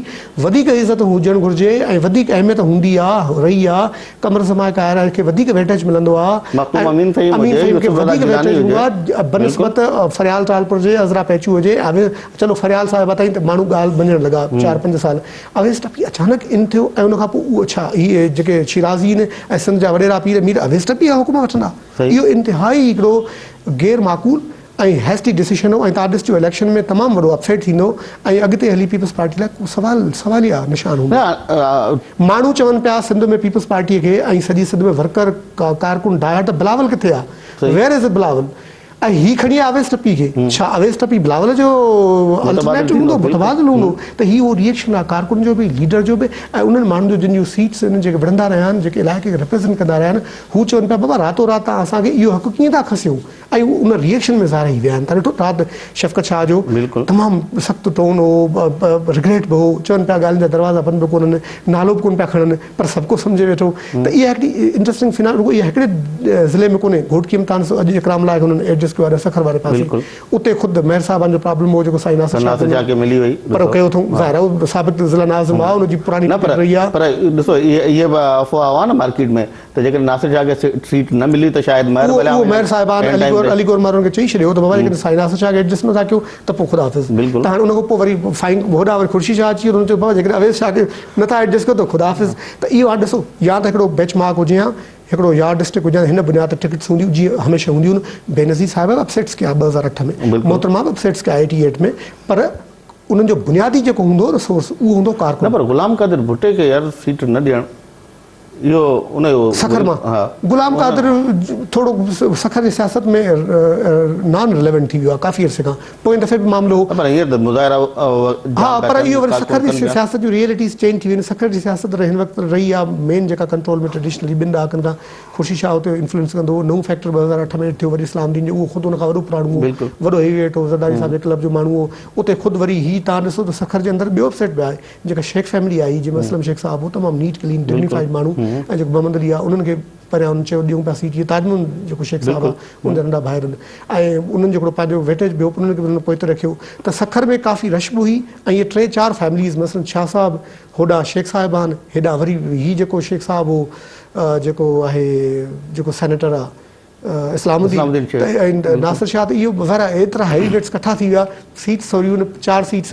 وڌيڪ عزت هجڻ گهرجي ۽ وڌيڪ اهميت هوندي آ رهي آ قمر زمان ڪائره کي وڌيڪ ويٽيج ملندو آ مخدوم امين فهيم امين هجي فهيم کي يوسف رضا وڌيڪ گيلاني ويٽيج هجي هوندو آ بنسبت فريال ٽالپر هجي عذرا پيچو هجي چلو فريال صاحبه تائين ته ماڻهو ڳالهه مڃڻ لڳا چار پنج سال اويس ٽپي اچانڪ ان ٿيو ۽ ان کان پوء اهو ڇا هي جيڪي شيرازي آهن ۽ سنڌ جا وڏيرا پير مير اويس ٽپي جا حڪم وٺندا. اهو انتهائي هڪڙو غير معقول ۽ هيسٽي ڊسيشن هو ۽ تان ڏسجو اليڪشن ۾ تمام وڏو اپسيٽ ٿيندو ۽ اڳتي هلي پيپلز پارٽي لاء ڪو سوال سواليه نشان هوندو. ماڻهو چون پيا سنڌ ۾ پيپلز پارٽي کي ۽ سڄي سنڌ ۾ ورڪر ڪارڪن ڊاهيا ته بلاول ڪٿي آ ويئر از بلاول ۽ هي کڻي آيا اويس ٽپي کي ڇا اويس ٽپي بلاول جو الٽرنيٽو هوندو متبادل هوندو ته هي اهو ريئيڪشن آ ڪارڪن جو به ليڊر جو به ۽ انهن ماڻهن جو جن جون سيٽس انهن جيڪي وڙهندا رهيا آهن جيڪي علائقي کي ريپريزنٽ ڪندا رهيا آهن هو چون پيا بابا راتو رات توهان اسان کي اهو حق ڪيئن ٿا کسيو ۽ هو ان ريئيڪشن ۾ ظاهر هي ويا آهن تان ڏٺو رات شفقت شاهه جو تمام سخت ٽون هو رگريٽ به هو چون پيا ڳالهين جا دروازا بند به ڪونهن نالو به ڪونه پيا کڻن پر سڀ ڪو سمجهي ويٺو ته اها هڪڙي انٽرسٽنگ فنا رڳو اها هڪڙي ضلعي ۾ ڪونهي گهوٽڪي ۾ تان ڏسو اڄ اڪرام لاء هنن ايڊجسٽ ڪيو آهي سکر واري پاسي اتي خود مهر صاحبان جو پرابلم هو جيڪو سائين ناصر شاهه کي ملي وئي پر ڪيو اٿئون ظاهر آهي اهو سابق ضلع ناظم آهي ان جي پراڻي نه پر رهي آهي پر ڏسو اهي اهي به افواهه هئا نه مارڪيٽ ۾ ته جيڪڏهن ناصر شاهه کي سيٽ نه ملي ته شايد مهر اهو اهو مهر صاحبان علي گور علي گور مهر ان کي چئي ڇڏيو ته بابا جيڪڏهن سائين ناصر شاهه کي ايڊجسٽ نه ٿا ڪيو ته پوء خدا حافظ بلڪل ته هاڻي ان کان پوء وري فائن هوڏانهن وري خورشيد شاهه اچي ويو ته هن چيو بابا جيڪڏهن اويس شاهه کي نه ٿا ايڊجسٽ ڪيو ته خدا حافظ ته اهو هاڻي ڏسو يا ته هڪڙو بيچ مارڪ هجي ها هڪڙو يارڊ اسٽڪ هجي ها هن بنياد تي ٽڪيٽس هونديون جيئن هميشه هونديون آهن بينظير صاحبه به اپسيٽس ڪيا 2008 ۾ محترمه به اپسيٽس ڪيا 88 ۾ پر انهن جو بنيادي جيڪو هوندو هو نه سورس اهو هوندو هو ڪارڪن. نه پر غلام قادر ڀٽي کي يار سيٽ نه ڏيڻ اهو ان جو سکر مان غلام قادر ٿورو سکر جي سياست ۾ نان رليونٽ ٿي ويو آهي ڪافي عرصي کان پوئين دفعي به معاملو هو. نه پر هينئر ته مظاهرا ها پر اهو وري سکر جي سياست جون ريئلٽيز چينج ٿي ويون آهن سکر جي سياست هن وقت رهي آهي مين جيڪا ڪنٽرول ۾ ٽريڊيشنلي ٻن ڏهاڪن کان خورشيد شاهه اتي انفلوئنس ڪندو هو نئون فيڪٽر 2008 ۾ ٿيو وري اسلام الدين جو اهو خود ان کان وڏو پراڻو هو وڏو هيوي ويٽ هو زرداري صاحب جي ڪلب جو ماڻهو هو اتي خود وري هي تان ڏسو ته سکر جي اندر ٻيو اپسيٽ به آهي جيڪا شيخ فيملي آئي جنهن ۾ اسلم شيخ صاحب هو تمام نيٽ ڪلين ڊگنيفائيڊ ماڻهو ۽ جيڪو محمد علي آهي انهن کي پريان انهن چيو ڏيون پيا سيٽ هي تاج محمد جيڪو شيخ صاحب آهي ان جا ننڍا ڀائر آهن ۽ انهن جو هڪڙو پنهنجو ويٽيج به هو پر انهن کي به انهن پوئتي رکيو ته سکر ۾ ڪافي رش به هئي ۽ اهي ٽي چار فيمليز مثلاً شاهه صاحب هوڏانهن شيخ صاحبان هيڏانهن وري هي جيڪو شيخ صاحب هو جيڪو آهي جيڪو سينيٽر آهي. اسلام الدين ۽ ناصر شاهه ته اهو ظاهر آهي ايترا هيوي ويٽس ڪٺا ٿي ويا سيٽس ٿوريون چار سيٽس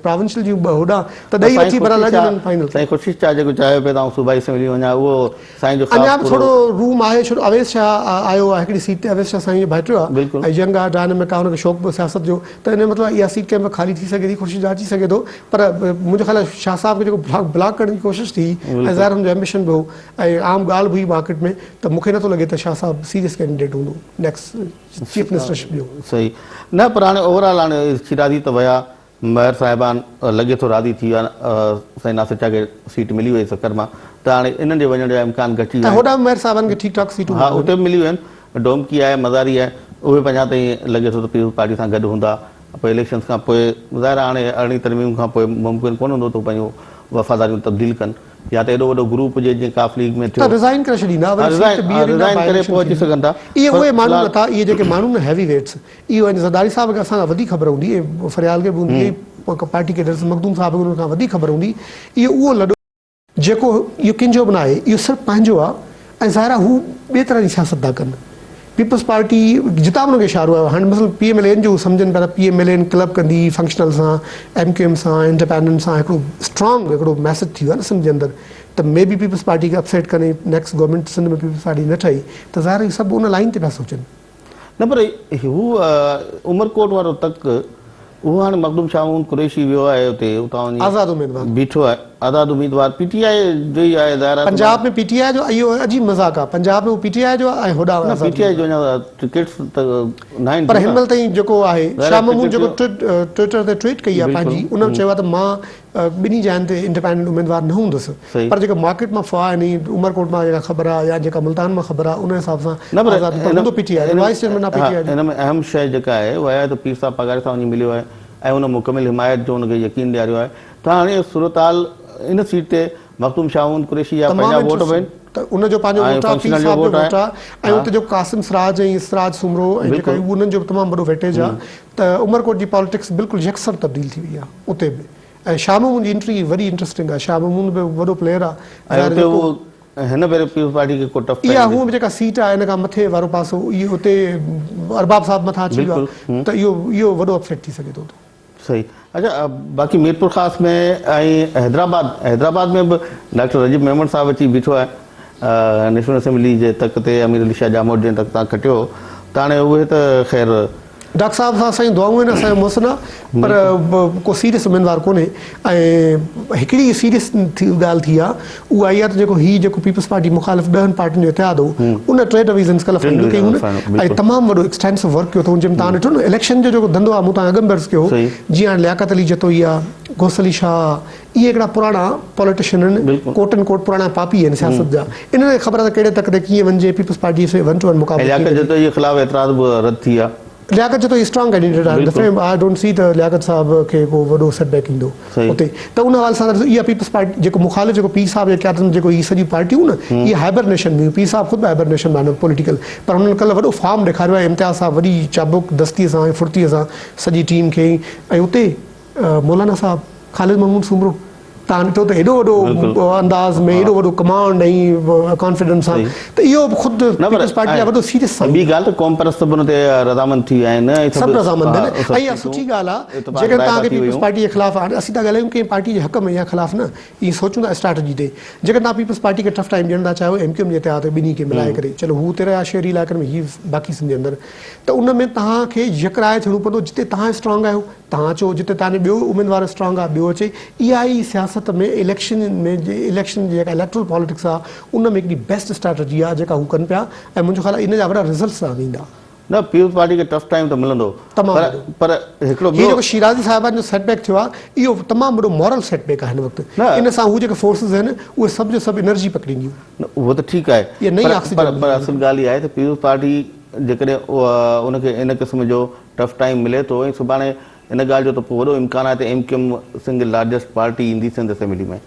پراونشل جون ٻه هوڏانهن ته ڏئي وٺي بهرحال اڄ انهن فائنل سائين خورشيد شاهه جيڪو چاهيو پئي ته آئون صوبائي اسيمبلي وڃان اهو سائين جو خواب اڃا به ٿورو روم آهي ڇو اويس شاهه آيو آهي هڪڙي سيٽ تي اويس شاهه سائين جو ڀائٽيو آهي ۽ ينگ آهي ڊائنامڪ آهي ان کي شوق به سياست جو ته ان جو مطلب اها سيٽ ڪنهن وقت خالي ٿي سگهي ٿي خورشيد شاهه اچي سگهي ٿو پر منهنجو خيال آهي شاهه صاحب کي جيڪو بلاڪ ڪرڻ جي ڪوشش ٿي ۽ ظاهر هن جو ايمبيشن به هو ۽ عام ڳالهه به هئي مارڪيٽ ۾ ته مون کي نٿو لڳي ته شاهه صاحب سيريس ڪينڊيڊيٽ هوندو نيڪسٽ چيف منسٽرشپ جو. صحيح نه پر هاڻي اوور آل هاڻي شيرازي ته ويا مهر صاحبان لڳي ٿو راضي ٿي ويا سائين ناصر شاهه کي سيٽ ملي وئي سکر مان ته هاڻي انهن جي وڃڻ جا امڪان گهٽجي ويا آهن. ۽ هوڏانهن به مهر صاحبان کي ٺيڪ ٺاڪ سيٽون ها اتي به ملي ويون آهن ڊومڪي آهي مزاري آهي اهي به اڃا تائين لڳي ٿو ته پيپلز پارٽي سان گڏ هوندا پوء اليڪشنز کان پوء ظاهر آهي هاڻي ارڙهين ترميم کان پوء ممڪن ڪونه هوندو ته هو پنهنجون وفاداريون تبديل ڪن يا ته ايڏو وڏو گروپ هجي جيئن ڪاف ليگ ۾ ٿيو. ته ريزائن ڪري ڇڏيندا وري سيٽ ٻيهر ايندا ريزائن ڪري پوء اچي سگهن ٿا. اهي اهي ماڻهو نه ٿا اهي جيڪي ماڻهو نه هيوي ويٽس اهو ۽ زرداري صاحب کي اسان کان وڌيڪ خبر هوندي ۽ فريال کي به هوندي ۽ پارٽي ڪيڊرز مخدوم صاحب کي انهن کان وڌيڪ خبر هوندي اهو اهو لڏو جيڪو اهو ڪنهن جو به نه آهي اهو صرف پنهنجو آهي ۽ ظاهر آهي هو ٻي طرح جي سياست ٿا ڪن پيپلز پارٽي جتان به انهن کي اشارو آيو هاڻي مثلا پي ايم ايل اين جو هو سمجهن پيا ته P M L N club ڪندي فنڪشنل سان ايم ڪيو ايم سان انڊيپينڊنٽ سان هڪڙو اسٽرانگ هڪڙو ميسج ٿي ويو آهي نه سنڌ جي اندر ته مي بي پيپلز پارٽي کي اپسيٽ ڪن ۽ next government Sindh ۾ peoples party نه ٺهي ته ظاهر آهي سڀ ان لائين تي پيا سوچن. نه پر هو عمرڪوٽ وارو تڪ اهو هاڻي مخدوم شاهه محمود قريشي ويو آهي اتي اتان وڃي آزاد اميدوار بيٺو آهي آزاد اميدوار پي ٽي آء جو ئي آهي ظاهر آهي پنجاب ۾ پي ٽي آء جو اهو عجيب مذاق آهي پنجاب ۾ هو پي ٽي آء جو آهي ۽ هوڏانهن نه پي ٽي آء جو اڃا ٽڪيٽس ته ناهن پر هن مهل تائين جيڪو آهي شاهه محمود جيڪو ٽوئٽر تي ٽوئيٽ ڪئي آهي پنهنجي ان چيو آهي ته مان ٻنهي جاين تي انڊيپينڊنٽ اميدوار نه هوندس پر جيڪا مارڪيٽ مان افواهه آهن ۽ عمرڪوٽ مان جيڪا خبر آهي يا جيڪا ملتان مان خبر آهي ان حساب سان آزاد پر هوندو پي ٽي آء جو وائيس چيئرمين آهي پي ٽي آء جو. ان ۾ اهم شيء جيڪا آهي اها آهي ته پير صاحب پاڳاري سان وڃي مليو آهي ۽ ان مڪمل حمايت جو ان کي يقين ڏياريو آهي ته هاڻي صورتحال ان سيٽ تي مخدوم شاهه محمود قريشي جا تمام پنهنجا ووٽ به آهن ته ان جو پنهنجو ۽ ووٽ آهي پير فنڪشنل جو صاحب جو ووٽ ووٽ آهي آهي ۽ اتي جو قاسم سراج ۽ سراج سومرو ۽ جيڪا انهن جو به تمام وڏو ويٽيج آهي ته عمرڪوٽ جي پاليٽڪس بلڪل يڪسر تبديل ٿي وئي آهي اتي به ۽ شاهه محمود جي انٽري وڏي انٽرسٽنگ آهي شاهه محمود به وڏو پليئر آهي ۽ ظاهر اتي جيڪو هو هن ڀيري پيپلز پارٽي کي ڪو ٽف اها ٽائيم هونء به جيڪا سيٽ آهي ان کان مٿي وارو پاسو اهو اتي ارباب صاحب مٿان اچي ويو آهي ته اهو اهو وڏو اپسيٽ ٿي سگهي ٿو اتي. صحيح اڇا باقي ميرپورخاص ۾ ۽ حيدرآباد حيدرآباد ۾ به ڊاڪٽر رجب ميمڻ صاحب اچي بيٺو آهي نيشنل اسيمبلي جي تڪ تي امير علي شاهه ڄاموٽ جنهن تڪ تان کٽيو هو ته هاڻي اهي ته خير ڊاڪٽر صاحب سان اسان جون دعائون آهن اسان جو محسن آهي پر ڪو سيريس اميدوار ڪونهي ۽ هڪڙي سيريس ٿي ڳالهه ٿي آهي اها اها ته جيڪو هي جيڪو پيپلز پارٽي مخالف ڏهن پارٽين جو اتحاد هو ان ٽي ڊويزنس ڪلهه فائنل ڪيون ۽ تمام وڏو ايڪسٽينسو ورڪ ڪيو اٿئون جنهن ۾ توهان ڏٺو نه اليڪشن جو جيڪو ڌنڌو آهي مون توهان اڳ ۾ به عرض ڪيو هو جيئن هاڻي لياقت علي جتوئي آهي غوث علي شاهه آهي اهي هڪڙا پراڻا پاليٽيشن آهن ڪوٽ اينڊ ڪوٽ پراڻا پاپي آهن سياست جا انهن کي خبر آهي ته ڪهڙي تڪ تي ڪيئن وڃجي پيپلز پارٽي سان ون ٽو ون مقابلو ڪيئن ڪجي. لياقت جتوئي جي خلاف اعتراض به رد ٿي ويا. لياقت جتوئي اسٽرانگ ڪينڊيڊيٽ آهي دفعي I don't سي ته لياقت صاحب کي ڪو وڏو سيٽ بيڪ ايندو اتي ته ان حوالي سان اها پيپلز پارٽي جيڪو مخالف جيڪو پير صاحب جي قيادت ۾ جيڪو هي سڄيون پارٽيون نه اهي هائبرنيشن ۾ هيون پير صاحب خود به هائبرنيشن ۾ آهن پوليٽيڪل پر هنن ڪلهه وڏو فارم ڏيکاريو آهي امتياز صاحب وڏي چابڪ دستي سان ۽ ڦڙتي سان سڄي ٽيم کي ۽ اتي مولانا صاحب خالد محمود سومرو تان ڏٺو ته ايڏو وڏو انداز ۾ ايڏو وڏو ڪمانڊ ۽ ڪانفيڊنس سان ته اهو به خود پيپلز پارٽي لاء وڏو سيريس سائن ٻي ڳالهه ته قوم پرست به ان تي رضامند ٿي ويا آهن ۽ سڀ رضامند آهن ۽ اها سٺي ڳالهه آهي جيڪڏهن توهان کي پيپلز پارٽي جي خلاف هاڻي اسين ٿا ڳالهايون ڪنهن پارٽي جي حق ۾ يا خلاف نه ائين سوچون ٿا اسٽريٽجي تي جيڪڏهن توهان پيپلز پارٽي کي ٽف ٽائيم ڏيڻ ٿا چاهيو ايم ڪيو ايم جي اتحاد ٻنهي کي ملائي ڪري چلو هو اتي رهيا شهري علائقن ۾ هي باقي سنڌ جي اندر ته ان ۾ توهان کي يڪراء ٿيڻو پوندو جتي توهان اسٽرانگ آهيو توهان اچو جتي توهان جو ٻيو اميدوار اسٽرانگ آهي ٻيو اچي اها ئي سياست ۾ اليڪشن ۾ اليڪشن جي جيڪا اليڪٽرل پاليٽڪس آهي ان ۾ هڪڙي بيسٽ اسٽريٽجي آهي جيڪا هو ڪن پيا ۽ منهنجو خيال آهي ان جا وڏا رزلٽس توهان کي ايندا. نه پيپلز پارٽي کي ٽف ٽائيم ته ملندو تمام پر وڏو. پر هڪڙو هي ٻيو. جيڪو شيرازي صاحبان جو سيٽ بيڪ ٿيو آهي اهو تمام وڏو مورل سيٽ بيڪ آهي هن وقت نه. ان سان هو جيڪي فورسز آهن اهي سڀ جو سڀ انرجي پڪڙينديون. نه اهو ته ٺيڪ آهي اها نئين پر آڪسيجن پر پر ملندي. اصل ڳالهه اها آهي ته پيپلز پارٽي جيڪڏهن ان کي ان قسم جو ٽف ٽائيم ملي ٿو ۽ سڀاڻي ان ڳالهه جو ته پوء وڏو امڪان آهي ته M Q M single largest party ايندي سنڌ اسيمبلي ۾.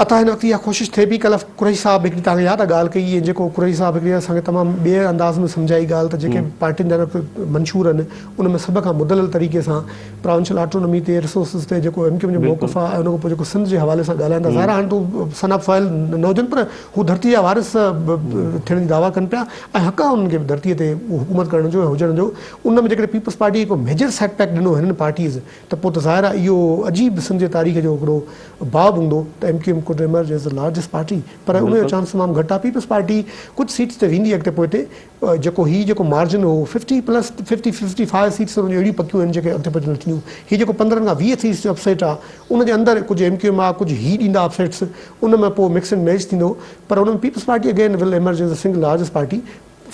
عطا هن وقت اها ڪوشش ٿئي پئي ڪلهه قريشي صاحب هڪڙي توهان کي ياد آهي ڳالهه ڪئي ۽ جيڪو قريشي صاحب هڪڙي اسان کي تمام ٻئي انداز ۾ سمجهائي ڳالهه ته جيڪي به پارٽين جا هن وقت منشور آهن ان ۾ سڀ کان مدلل طريقي سان پراونشل آٽونومي تي ريسورسز تي جيڪو ايم ڪيو ايم جو موقف آهي ۽ ان کان پوء جيڪو سنڌ جي حوالي سان ڳالهائن ٿا ظاهر آهي هاڻي ته هو سن آف سوائل نه هجن پر هو ڌرتي جا وارث ٿيڻ جي دعويٰ ڪن پيا ۽ حق آهي انهن کي به ڌرتي تي حڪومت ڪرڻ جو ۽ هجڻ جو ان ۾ جيڪڏهن پيپلز پارٽي کي ڪو ميجر سيٽ بيڪ ڏنو هنن پارٽيز ته پوء ته ظاهر آهي اهو عجيب سنڌ جي تاريخ جو هڪڙو باب هوندو ته M Q M could emerge as the largest party پر ان جو چانس تمام گهٽ آهي پيپلز پارٽي ڪجهه سيٽس تي ويندي اڳتي پوئتي جيڪو هي جيڪو مارجن هو fifty plus fifty fifty five seats ان جون اهڙيون پڪيون آهن جيڪي اڳتي پوئتي نه ٿينديون هي جيڪو 15 کان 20 سيٽس جو اپسيٽ آهي ان جي اندر ڪجهه ايم ڪيو ايم آهي ڪجهه هي ڏيندا اپسيٽس ان ۾ پوء مڪس اينڊ ميچ ٿيندو پر ان ۾ Peoples Party again will emerge as the single largest party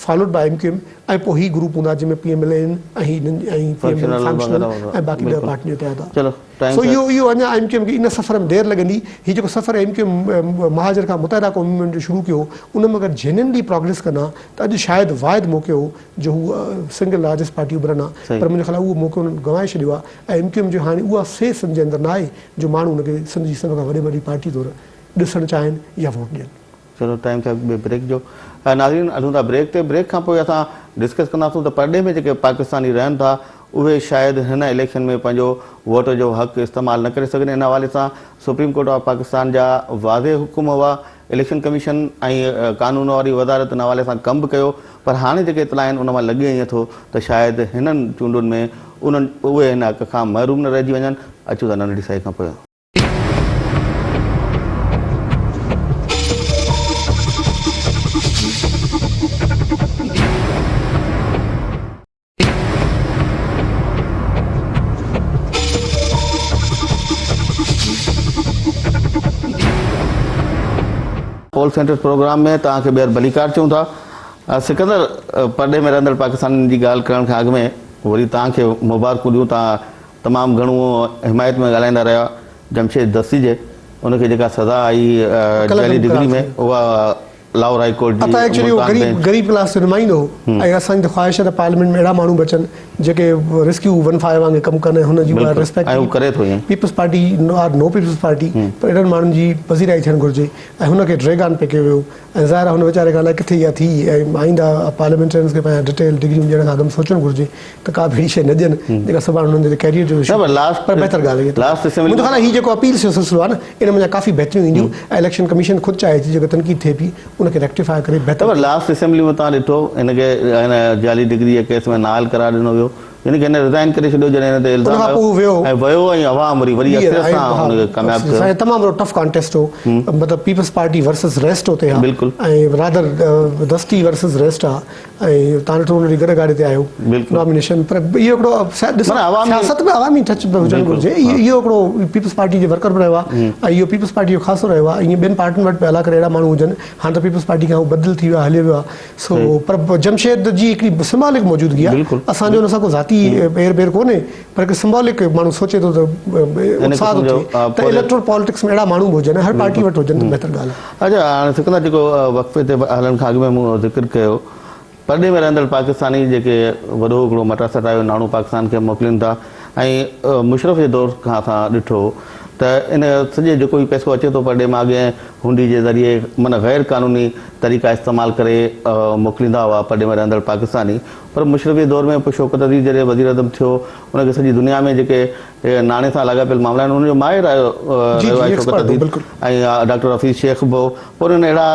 followed by M Q M ۽ پوء هي گروپ هوندا جنهن ۾ P M L N ۽ ۽ P M L functional ۽ باقي 10 پارٽين جو اتحاد آهي سو اهو اهو اڃا ايم ڪيو ايم کي ان سفر ۾ دير لڳندي هي جيڪو سفر ايم ڪيو ايم مهاجر کان متحده قومي موومينٽ جو شروع ڪيو هو ان ۾ اگر جينيونلي پراگريس ڪن ها ته اڄ شايد واحد موقعو هو جو هو سنگل لارجسٽ پارٽي اڀرن ها پر منهنجي خيال اهو موقعو انهن گنوائي ڇڏيو آهي ۽ ايم ڪيو ايم جو هاڻي اها سي سنڌ جي اندر ناهي جو ماڻهو ان کي سنڌ جي سڀ کان وڏي ۾ وڏي پارٽي طور ڏسڻ چاهين يا ووٽ ڏين. چلو ٽائيم ٿيو ٻئي بريڪ جو. ناظرين هلون ٿا بريڪ تي بريڪ کان پوء اسان ڊسڪس ڪنداسون ته پرڏيهه ۾ جيڪي پاڪستاني رهن ٿا اهي شايد هن اليڪشن ۾ پنهنجو ووٽ جو حق استعمال نه ڪري سگهن ان حوالي سان سپريم ڪورٽ آف پاڪستان جا واضح حڪم هئا اليڪشن ڪميشن ۽ قانون واري وزارت ان حوالي سان ڪم به ڪيو پر هاڻي جيڪي اطلاع آهن ان مان لڳي ائين ٿو ته شايد هنن چونڊن ۾ انهن اهي هن حق کان محروم نه رهجي وڃن اچون ٿا ننڍڙي سائي کان پوء. پول سينٽر پروگرام ۾ توهان کي ٻيهر ڀليڪار چئون ٿا. سڪندر پرڏيهه ۾ رهندڙ پاڪستانين جي ڳالهه ڪرڻ کان اڳ ۾ وري توهان کي مبارڪون ڏيون توهان تمام گهڻو حمايت ۾ ڳالهائيندا رهيا جمشيد دستي جي ان کي جيڪا سزا آئي جعلي ڊگري ۾ اها لاهور هائي ڪورٽ جي عطا ايڪچولي اهو ملتان غريب بينچ غريب ڪلاس جو نمائندو هو ۽ اسان جي ته خواهش آهي ته پارليامينٽ ۾ اهڙا ماڻهو به اچن جيڪي ريسڪيو ون فائيو وانگي ڪم ڪن ۽ هن جي اها بلڪل ريسپيڪٽ ۽ هو ڪري ٿو ائين. پيپلز پارٽي آر نو پيپلز پارٽي پر اهڙن ماڻهن جي پذيرائي ٿيڻ گهرجي ۽ هن کي ڊريگ آن پئي ڪيو ويو ۽ ظاهر آهي هن ويچاري کان الائي ڪٿي اها ٿي ۽ آئنده پارليامينٽرينز کي پنهنجا ڊٽيل ڊگريون ڏيڻ کان اڳ ۾ سوچڻ گهرجي ته ڪا به اهڙي شيء نه ڏين جيڪا سڀاڻي انهن جي ڪيريئر جو اشو پر لاسٽ پر بهتر ڳالهه اها لاسٽ اسيمبلي منهنجو خيال آهي هي جيڪو اپيلز جو سلسلو آهي نه ان منجهان ڪافي بهتريون اينديون ۽ اليڪشن ڪميشن خود چاهي ٿي جيڪا تنقيد ٿئي پئي ان کي ريڪٽيفاء ڪري بهتر نه پر لاسٽ اسيمبلي ۾ توهان ڏٺو هن کي هن جعلي ڊگري جي ڪيس ۾ نااهل قرار ڏنو ويو يعني ڪه هن ريزائن ڪري ڇڏيو جڏهن هن تي الزام ان کان پوء ويو ۽ ويو ۽ عوام وري وري اڪثريت سان ان کي ڪامياب ڪيو. سائين تمام وڏو ٽف ڪانٽيسٽ هو مطلب پيپلز پارٽي ورسز ريسٽ اتي ها بلڪل ۽ رادر دستي ورسز ريسٽ ها ۽ تان ڏٺو ان جي گڏ گاڏي تي آيو نامينيشن پر اهو هڪڙو ڏسو سياست ۾ عوامي ٽچ به هجڻ گهرجي اهو هڪڙو پيپلز پارٽي جي ورڪر به رهيو آهي ۽ اهو پيپلز پارٽي جو خاصو رهيو آهي ائين ٻين پارٽين وٽ به الله ڪري اهڙا ماڻهو هجن هاڻ ته پيپلز پارٽي کان هو بدل ٿي ويو آهي هليو ويو آهي سو پر جمشيد جي هڪڙي سمبالڪ موجودگي آهي اسان جو ان سان ڪو ذاتي اير بير ڪونهي پر هڪ سمبالڪ ماڻهو سوچي ٿو ته اتساهه ٿو ٿئي ته اليڪٽرل پاليٽڪس ۾ اهڙا ماڻهو به هجن هر پارٽي وٽ هجن ته بهتر ڳالهه آهي. اچا هاڻي سڪندر جيڪو وقفي تي هلڻ کان اڳ ۾ مون ذڪر ڪيو پرڏيهه ۾ رهندڙ پاڪستاني جيڪي وڏو هڪڙو مٽاسٽا جو ناڻو پاڪستان کي موڪلين ٿا ۽ مشرف جي دور کان اسان ڏٺو ته ان سڄي جيڪو هي پئسو اچي ٿو پرڏيهه مان اڳئين هنڊي جي ذريعي معنيٰ غير قانوني طريقا استعمال ڪري موڪليندا هئا پرڏيهه ۾ رهندڙ پاڪستاني پر مشرف جي دور ۾ پوء شوڪت عزيز جڏهن وزيراعظم ٿيو ان کي سڄي دنيا ۾ جيڪي ناڻي سان لاڳاپيل معاملا آهن ان جو ماهر رهيو آهي شوڪت عزيز ۽ ڊاڪٽر حفيظ شيخ به پوء انهن اهڙا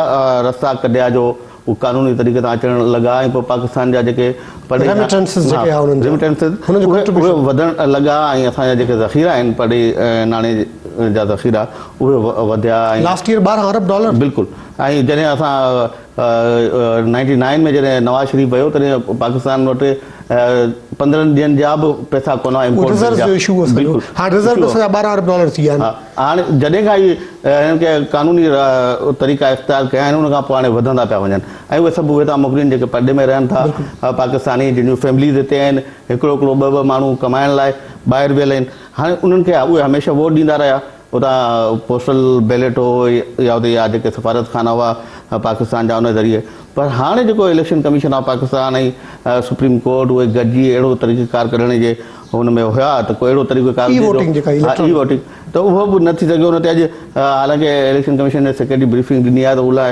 رستا ڪڍيا جو هو قانوني طريقي سان اچڻ لڳا ۽ پوء پاڪستان جا جيڪي پرڏيهي ريميٽنسز جيڪي آهن انهن جا ريميٽنسز هنن جو ڪنٽريبيوشن اهي وڌڻ لڳا ۽ اسان جا جيڪي ذخيرا آهن پرڏيهي ناڻي جا ذخيرا اهي وڌيا ۽ لاسٽ ايئر 12 ارب ڊالر بلڪل ۽ جڏهن اسان نائنٽي نائن ۾ جڏهن نواز شريف ويو تڏهن پاڪستان وٽ 15 ڏينهن جا به پئسا ڪونه هئا امپورٽ ريزرو جو اشو هو بلڪل هاڻ ريزرو اسان جا 12 ارب ڊالر ٿي ويا آهن هاڻي جڏهن کان هي هنن کي قانوني طريقا اختيار ڪيا آهن ان کان پوء هاڻي وڌندا پيا وڃن ۽ اهي سڀ اهي ٿا موڪلين جيڪي پرڏيهه ۾ رهن ٿا پاڪستاني جن جون فيمليز هتي آهن هڪڙو هڪڙو ٻه ٻه ماڻهو ڪمائڻ لاء ٻاهر ويل آهن هاڻي انهن کي اهي هميشه ووٽ ڏيندا رهيا اتان پوسٽل بيلٽ هو يا اتي يا جيڪي سفارت خانا هئا پاڪستان جا ان ذريعي پر هاڻي جيڪو election commission of Pakistan ۽ supreme court اهي گڏجي اهڙو طريقه ڪار ڪڍڻ جي هن ۾ هيا ته ڪو اهڙو طريقه ڪار اي ووٽنگ جيڪا اي ووٽنگ ته اهو به نه ٿي سگهيو ان تي اڄ حالانڪه اليڪشن ڪميشن جي سيڪريٽري بريفنگ ڏني آهي ته ان لاء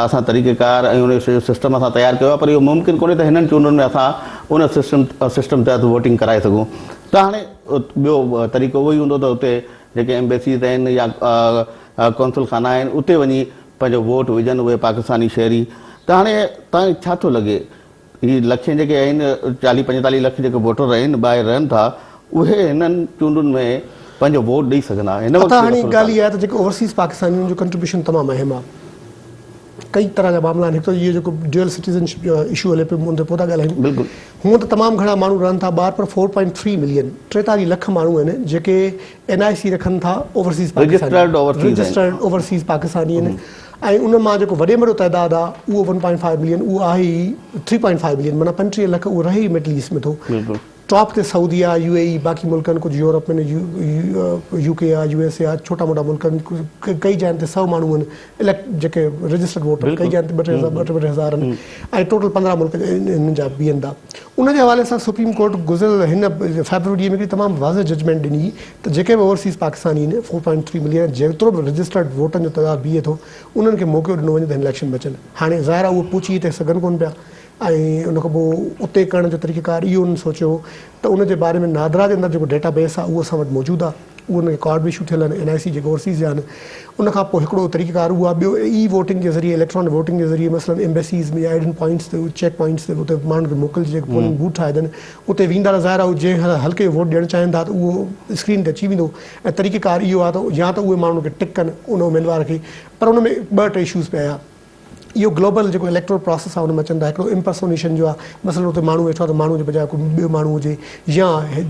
اسان طريقه ڪار ۽ ان جو سڄو سسٽم اسان تيار ڪيو آهي پر اهو ممڪن ڪونهي ته هنن چونڊن ۾ اسان ان سسٽم سسٽم تحت ووٽنگ ڪرائي سگهون ته هاڻي ٻيو طريقو اهو ئي هوندو ته اتي جيڪي ايمبيسيز آهن يا قونصل خانا آهن اتي وڃي پنهنجو ووٽ وجهن اهي پاڪستاني شهري ته هاڻي توهان کي ڇا ٿو لڳي هي لکين جيڪي آهن چاليهه پنجيتاليهه لک جيڪي ووٽر آهن ٻاهر رهن ٿا اهي هنن چونڊن ۾ پنهنجو ووٽ ڏئي سگهندا هن وقت ادا هاڻي ڳالهه اها آهي ته جيڪي اوورسيز پاڪستاني انهن جو ڪنٽريبيوشن تمام اهم آهي ڪئي طرح جا معاملا آهن هڪ ته اهو جيڪو ڊيوئل سٽيزن شپ جو اشو هلي پيو ان تي پوء ٿا ڳالهايون بلڪل هونء ته تمام گهڻا ماڻهو رهن ٿا ٻاهر پر four point three million 43 lakh ماڻهو آهن جيڪي اين آء سي رکن ٿا overseas Pakistani registered overseas Pakistani آهن ۽ ان مان جيڪو وڏي ۾ وڏو تعداد آهي اهو ون پوائنٽ فائيو ملين اهو آهي ئي ٿري پوائنٽ فائيو ملين معنيٰ 35 لک اهو رهي ئي مڊل ايسٽ ۾ ٿو ٽاپ تي سعودي آهي يو اي اي باقي ملڪ آهن ڪجهه يورپ ۾ يو ڪي آهي يو ايس اي آهي ڇوٽا موٽا ملڪ آهن ڪئي جاين تي سئو ماڻهو آهن اليڪٽ جيڪي رجسٽرڊ ووٽر ڪئي جاين تي ٻه ٽي هزار ٻه ٽي هزار آهن ۽ ٽوٽل 15 ملڪ انهن جا بيهن ٿا ان جي حوالي سان سپريم ڪورٽ گذريل هن فيبروري ۾ هڪڙي تمام واضح ججمينٽ ڏني ته جيڪي به اوورسيز پاڪستاني آهن فور پوائنٽ ٿري ملين جيترو به رجسٽرڊ ووٽن جو تعداد بيهي ٿو انهن کي موقعو ڏنو وڃي ته هن اليڪشن ۾ اچن هاڻي ظاهر آهي اهي پهچي هتي سگهن ڪونه پيا ۽ ان کان پوء اتي ڪرڻ جو طريقه ڪار اهو انهن سوچيو ته ان جي باري ۾ نادرا جي اندر جيڪو ڊيٽا بيس آهي اهو اسان وٽ موجود آهي اهو انهن کي ڪارڊ به اشو ٿيل آهن اين آء سي جيڪي اوورسيز جا آهن ان کان پوء هڪڙو طريقه ڪار اهو آهي ٻيو اي ووٽنگ جي ذريعي اليڪٽرانڪ ووٽنگ جي ذريعي مثلاً ايمبيسيز ۾ يا اهڙن پوائنٽس تي چيڪ پوائنٽس تي اتي ماڻهن کي موڪلجي جيڪي پولنگ بوٿ ٺاهجن اتي ويندا ته ظاهر آهي جنهن حلقي جو ووٽ ڏيڻ چاهين ٿا ته اهو اسڪرين تي اچي ويندو ۽ طريقه ڪار اهو آهي ته يا ته اهي ماڻهن کي ٽڪ ڪن ان اميدوار کي پر ان ۾ ٻه ٽي اشوز پيا آيا اهو گلوبل جيڪو اليڪٽرل پراسيس آهي ان ۾ اچن ٿا هڪڙو امپرسونيشن جو آهي مثلاً اتي ماڻهو ويٺو آهي ته ماڻهو جي بجاء ڪو ٻيو ماڻهو هجي يا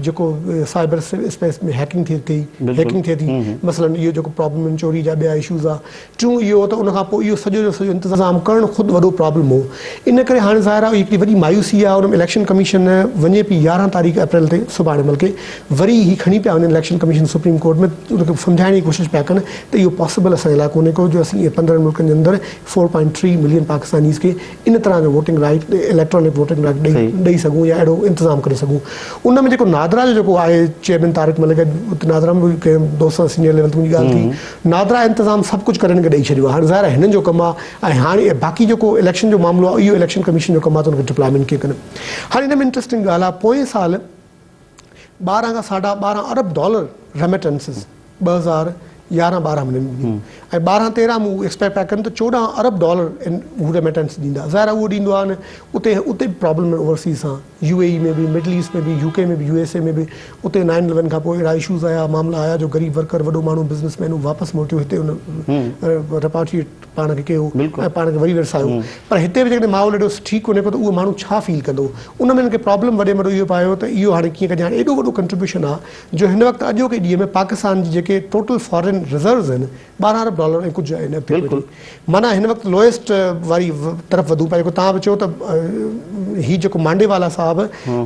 جيڪو سائبر اسپيس ۾ هيڪنگ ٿئي ٿي هيڪنگ ٿئي ٿي مثلاً اهو جيڪو پرابلم آهن چوري جا ٻيا اشوز آهي ٽيون اهو ته ان کان پوء اهو سڄو جو سڄو انتظام ڪرڻ خود وڏو پرابلم هو ان ڪري هاڻي ظاهر آهي هڪڙي وڏي مايوسي آهي ان ۾ اليڪشن ڪميشن وڃي پئي 11 تاريخ اپريل تي سڀاڻي بلڪه وري هي کڻي پيا وڃن اليڪشن ڪميشن سپريم ڪورٽ ۾ ان کي سمجهائڻ جي ڪوشش پيا ڪن ته اهو پاسيبل اسان جي لاء ڪونهي ڪو جو اسين اهي 15 ملڪن جي اندر four point three million Pakistanis کي ان طرح جو voting right electronic voting right ڏئي ڏئي سگهون يا اهڙو انتظام ڪري سگهون ان ۾ جيڪو نادرا جو جيڪو آهي چيئرمين طارق ملڪ اتي نادرا ۾ به ڪنهن دوست سان سينيئر ليول تي منهنجي ڳالهه ٿي نادرا انتظام سڀ ڪجهه ڪري هن کي ڏئي ڇڏيو آهي هاڻي ظاهر آهي هنن جو ڪم آهي ۽ هاڻي باقي جيڪو اليڪشن جو معاملو آهي اهو اليڪشن ڪميشن جو ڪم آهي ته ان کي ڊپلائمينٽ ڪيئن ڪن هاڻي ان ۾ انٽرسٽنگ ڳالهه آهي پوئين سال 12 کان ساڍا 12 ارب ڊالر ريميٽنسز 2011 12 ۾ ڏنيون ۽ 12 13 ۾ هو ايڪسپيڪٽ پيا ڪن ته 14 ارب ڊالر هو ريميٽنس ڏيندا ظاهر آهي اهو ڏيندو آهي نه اتي اتي به پرابلم آهن اوورسيز سان يو اي اي ۾ به مڊل ايسٽ ۾ به يو ڪي ۾ به يو ايس اي ۾ به اتي نائن اليون کان پوء اهڙا اشوز آيا معاملا آيا جو غريب ورڪر وڏو ماڻهو بزنس مين هو واپس موٽيو هتي ان رپاٽريٽ پاڻ کي ڪيو ۽ پاڻ کي وري ورسايو پر هتي به جيڪڏهن ماحول ايڏو ٺيڪ ڪونهي ڪو ته اهو ماڻهو ڇا فيل ڪندو ان ۾ هن کي پرابلم وڏي ۾ وڏو اهو پيو ته اهو هاڻي ڪيئن ڪجي هاڻي ايڏو وڏو ڪنٽريبيوشن آهي جو هن وقت اڄوڪي ڏينهن ۾ پاڪستان جي جيڪي ٽوٽل فارين رزروز آهن 12 ارب ڊالر ۽ ڪجهه آهن اڳتي پوئتي معنيٰ هن وقت لوئسٽ واري طرف وڌون پيا جيڪو توهان به چيو ته هي جيڪو مانڊي والا صاحب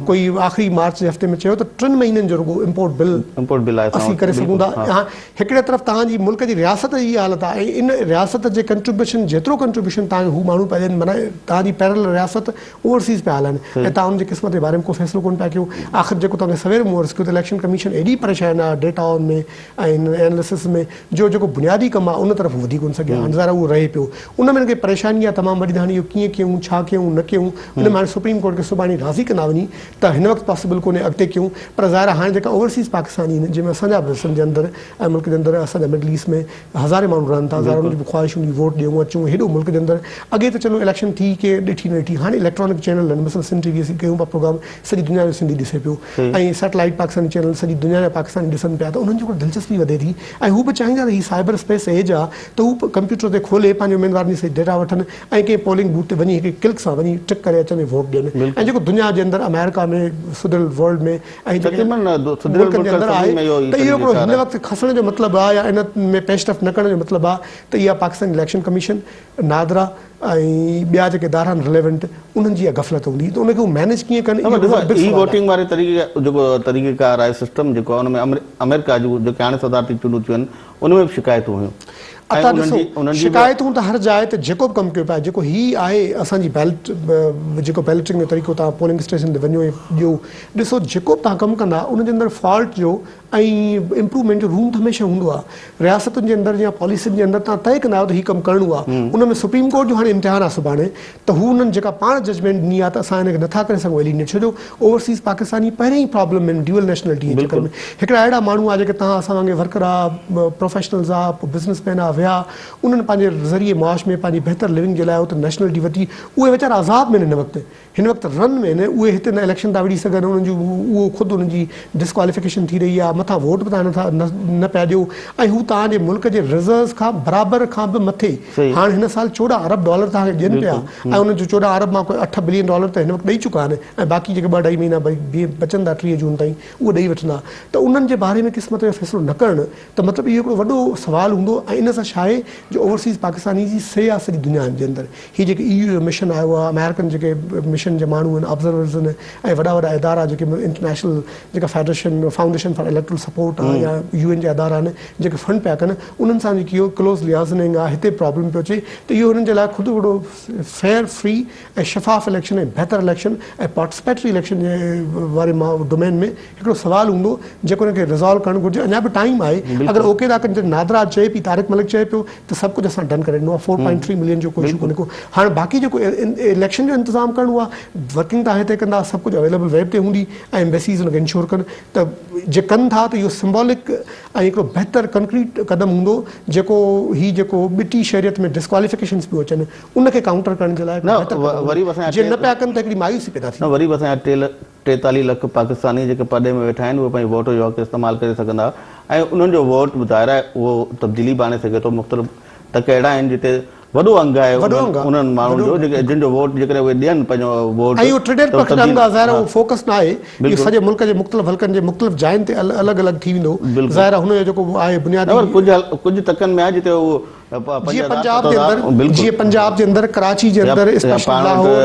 ڪوئي آخري مارچ جي هفتي ۾ چيو ته ٽن مهينن جو رڳو امپورٽ بل امپورٽ بل آهي اسين ڪري سگهون ٿا هڪڙي طرف توهان جي ملڪ جي رياست جي اها حالت آهي ۽ ان رياست جي ڪنٽريبيوشن جيترو ڪنٽريبيوشن توهان کي هو ماڻهو پيا ڏين معنيٰ توهان جي پيرل رياست اوورسيز پيا هلائن ۽ توهان ان جي قسمت جي باري ۾ ڪو فيصلو ڪونه پيا ڪيو آخر جيڪو توهان کي سوير مون عرض ڪيو ته اليڪشن ڪميشن ايڏي پريشان آهي ڊيٽائن ۾ ۽ هن اينالسس ۾ جو جيڪو بنيادي ڪم آهي ان طرف هو وڌي ڪونه سگهيا هاڻي ظاهر آهي اهو رهي پيو ان ۾ هن کي پريشاني آهي تمام وڏي ته هاڻي اهو ڪيئن ڪيون ڇا ڪيون نه ڪيون ان ۾ هاڻي سپريم ڪورٽ کي سڀاڻي راضي ڪندا وڃي ته هن وقت پاسيبل ڪونهي اڳتي ڪيون پر ظاهر آهي هاڻي جيڪا اوورسيز پاڪستاني آهن جنهن ۾ اسان جا به سنڌ جي اندر ۽ ملڪ جي اندر اسان جا مڊل ايسٽ ۾ هزارين ماڻهو رهن ٿا ظاهر انهن جي به خواهش هوندي ووٽ ڏيون اچون هيڏو ملڪ جي اندر اڳي ته چلو اليڪشن ٿي ڪي ڏٺي نه ڏٺي هاڻي اليڪٽرانڪ چينل آهن مثلا سنڌ ٽي وي اسين ڪيون پيا پروگرام سڄي دنيا جو سنڌي ڏسي پيو ۽ سيٽلائيٽ پاڪستاني چينل سڄي دنيا جا پاڪستاني ڏسن پيا ته انهن جي هڪڙو دلچسپي وڌي ٿي ۽ هو به چاهيندا ته هي سائبر اسپيس ايج آهي ته هو ڪمپيوٽر تي کولي پنهنجي اميدوارن جي سڄي ڊيٽا وٺن ۽ ڪنهن پولنگ بوٿ تي وڃي هڪ ڪلڪ سان وڃي ٽڪ ڪري اچن ۽ ووٽ ڏين ۽ جيڪو دنيا جي اندر آمريڪا ۾ سڌريل ورلڊ ۾ ۽ جيڪي ملڪن جي اندر آهي ته اهو هڪڙو هن وقت کسڻ جو مطلب آهي يا ان ۾ پيش رفت نه ڪرڻ جو مطلب آهي ته اها پاڪستان اليڪشن ڪميشن، نادرا ۽ ٻيا جيڪي ادارا آهن رليونٽ انهن جي اها غفلت هوندي ته ان کي هو مينيج ڪيئن ڪن اهو هڪڙو بگ اي سوال آهي. ووٽنگ واري طريقي جيڪو طريقي ڪار آهي سسٽم جيڪو آهي ان ۾ آمريڪا جون جيڪي هاڻي صدارتي چونڊون ٿيون آهن ان ۾ به شڪايتون هيون ۽ عطا انهن ڏسو جي انهن جي به شڪايتون ته هر جاء تي جيڪو به ڪم ڪيو پيو آهي جيڪو هي آهي اسان جي بيلٽ جيڪو بيلٽنگ جو طريقو توهان پولنگ اسٽيشن تي وڃو ۽ ڏيو ڏسو جيڪو به توهان ڪم ڪندا ان جي اندر فالٽ جو ۽ امپروومينٽ جو روم ته هميشه هوندو آهي. رياستن جي اندر يا پاليسين جي اندر توهان طئي ڪندا آهيو ته هي ڪم ڪرڻو آهي. ان ۾ سپريم ڪورٽ جو هاڻي امتحان آهي سڀاڻي ته هو انهن جيڪا پاڻ ججمينٽ ڏني آهي ته اسان هن کي نٿا ڪري سگهون ايلينيٽ ڇو جو اوورسيز پاڪستاني پهرين ئي پرابلم ۾ آهن ڊيوئل نيشنلٽي جي چڪر ۾ هڪڙا اهڙا ماڻهو آهي جيڪي توهان اسان وانگي ورڪر آ پروفيشنلز آ پوء بزنس مين آ ويا انهن پنهنجي ذريعي معاش ۾ پنهنجي بهتر لونگ جي لاء اتي نيشنلٽي ورتي اهي ويچارا عذاب ۾ آهن هن وقت هن وقت رن ۾ نه اهي هتي نه اليڪشن ٿا وڙهي سگهن انهن جو اهو خود انهن جي ڊسڪواليفڪيشن ٿي رهي آهي مٿان ووٽ به توهان نٿا نه پيا ڏيو ۽ هو توهان جي ملڪ جي رزروز کان برابر کان به مٿي هاڻ هن سال 14 ارب ڊالر توهان کي ڏين پيا ۽ انهن جو 14 ارب مان ڪوئي 8 بلين ڊالر ته هن وقت ڏئي چڪا آهن ۽ باقي جيڪي ٻه اڍائي مهينا بچن ٿا 30 جون تائين اهو ڏئي وٺندا ته انهن جي باري ۾ قسمت جو فيصلو نه ڪرڻ ته مطلب اهو هڪڙو وڏو سوال هوندو ۽ ان سان ڇا آهي جو اوورسيز پاڪستاني جي سي آهي سڄي دنيا جي اندر هي جيڪي اي يو جو مشن آيو آهي آمريڪن جيڪي مشن جا ماڻهو آهن آبزرورز آهن ۽ وڏا وڏا ادارا جيڪي انٽرنيشنل جيڪا federation foundation for electoral support آهي يا يو اين جا ادارا آهن جيڪي فنڊ پيا ڪن انهن سان جيڪي اهو ڪلوز ليازننگ آهي هتي پرابلم پيو اچي ته اهو هنن جي لاء خود وڏو فيئر فري ۽ شفاف اليڪشن ۽ بهتر اليڪشن ۽ پارٽيسپيٽري اليڪشن جي واري ڊومين ۾ هڪڙو سوال هوندو جيڪو هن کي ريزالو ڪرڻ گهرجي اڃا به ٽائيم آهي اگر اوڪي ٿا ڪن جڏهن نادرا چئي پئي طارق ملڪ چئي پيو ته سڀ ڪجهه اسان ڊن ڪري ڏنو آهي فور پوائنٽ ٿري ملين جو ڪو اشو ڪونهي ڪو هاڻ باقي جيڪو اليڪشن جو انتظام ڪرڻو آهي ورڪنگ تان هتي ڪندا سڀ ڪجهه اويليبل ويب تي هوندي ۽ ايمبيسيز ان کي انشور ڪن ته جي ڪن ٿا ته اهو سمبولڪ ۽ هڪڙو بهتر ڪنڪريٽ قدم هوندو جيڪو هي جيڪو ٻٽي شهريت ۾ ڊسڪواليفڪيشنس پيون اچن ان کي ڪائونٽر ڪرڻ جي لاء بهتر قدم هوندو جي نه پيا ڪن ته هڪڙي مايوسي پيدا ٿيندي. وري به اسان جا 43 لک پاڪستاني جيڪي پرڏيهه ۾ ويٺا آهن اهي پنهنجي ووٽ جو حق استعمال ڪري سگهندا ۽ انهن جو ووٽ به ظاهر آهي اهو تبديلي به آڻي سگهي ٿو مختلف تڪ اهڙا آهن جتي وڏو انگ آهي انهن ماڻهن جو جيڪي جن جو ووٽ جيڪڏهن اهي ڏين پنهنجو ووٽ ۽ اهو ٽيڏيل پکڙيل انگ آهي ظاهر آهي اهو فوڪس نه آهي اهو سڄي ملڪ جي مختلف حلقن جي مختلف جاين تي الڳ الڳ ٿي ويندو ظاهر آهي هن جو جيڪو آهي بنيادي ڪجهه ڪجهه تڪن ۾ آهي جتي اهو جيئن پنجاب جي اندر جيئن پنجاب جي اندر ڪراچي جي اندر اسپيشلي لاهور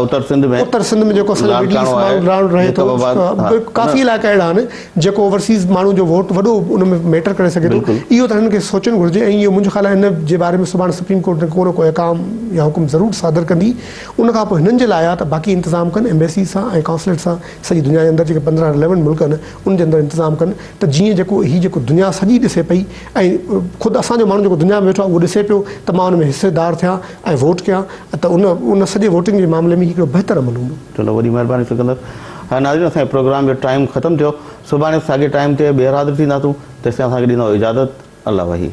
اتر سنڌ ۾ اتر سنڌ ۾ جيڪو اسان جو مڊل ايسٽ ماڻهو رهڻ رهي ٿو ڪافي علائقا اهڙا آهن جيڪو اوورسيز ماڻهو جو ووٽ وڏو ان ۾ ميٽر ڪري سگهي ٿو اهو ته هنن کي سوچڻ گهرجي ۽ اهو منهنجو خيال آهي ان جي باري ۾ سڀاڻي سپريم ڪورٽ ڪو نه ڪو احڪام يا حڪم ضرور صادر ڪندي ان کان پوء هنن جي لاء آهي ته باقي انتظام ڪن ايمبيسي سان ۽ ڪائونسليٽ سان سڄي دنيا جي اندر جيڪي 15 رليونٽ ملڪ آهن ان جي اندر انتظام ڪن ته جيئن جيڪو هي جيڪو دنيا سڄي ڏسي پئي ۽ خود اسان جو ماڻهو جيڪو دنيا ۾ ويٺو آهي اهو ڏسي پيو ته مان ان ۾ حصيدار ٿيان ۽ ووٽ ڪيان ته ان ان سڄي ووٽنگ جي معاملي ۾ هي هڪڙو بهتر عمل هوندو. چلو وڏي مهرباني سڪندر. ها ناظرين اسان جي پروگرام جو ٽائيم ختم ٿيو سڀاڻي ساڳي ٽائيم تي ٻيهر حاضر ٿينداسون تيسين اسان کي ڏيندو اجازت الله وحي.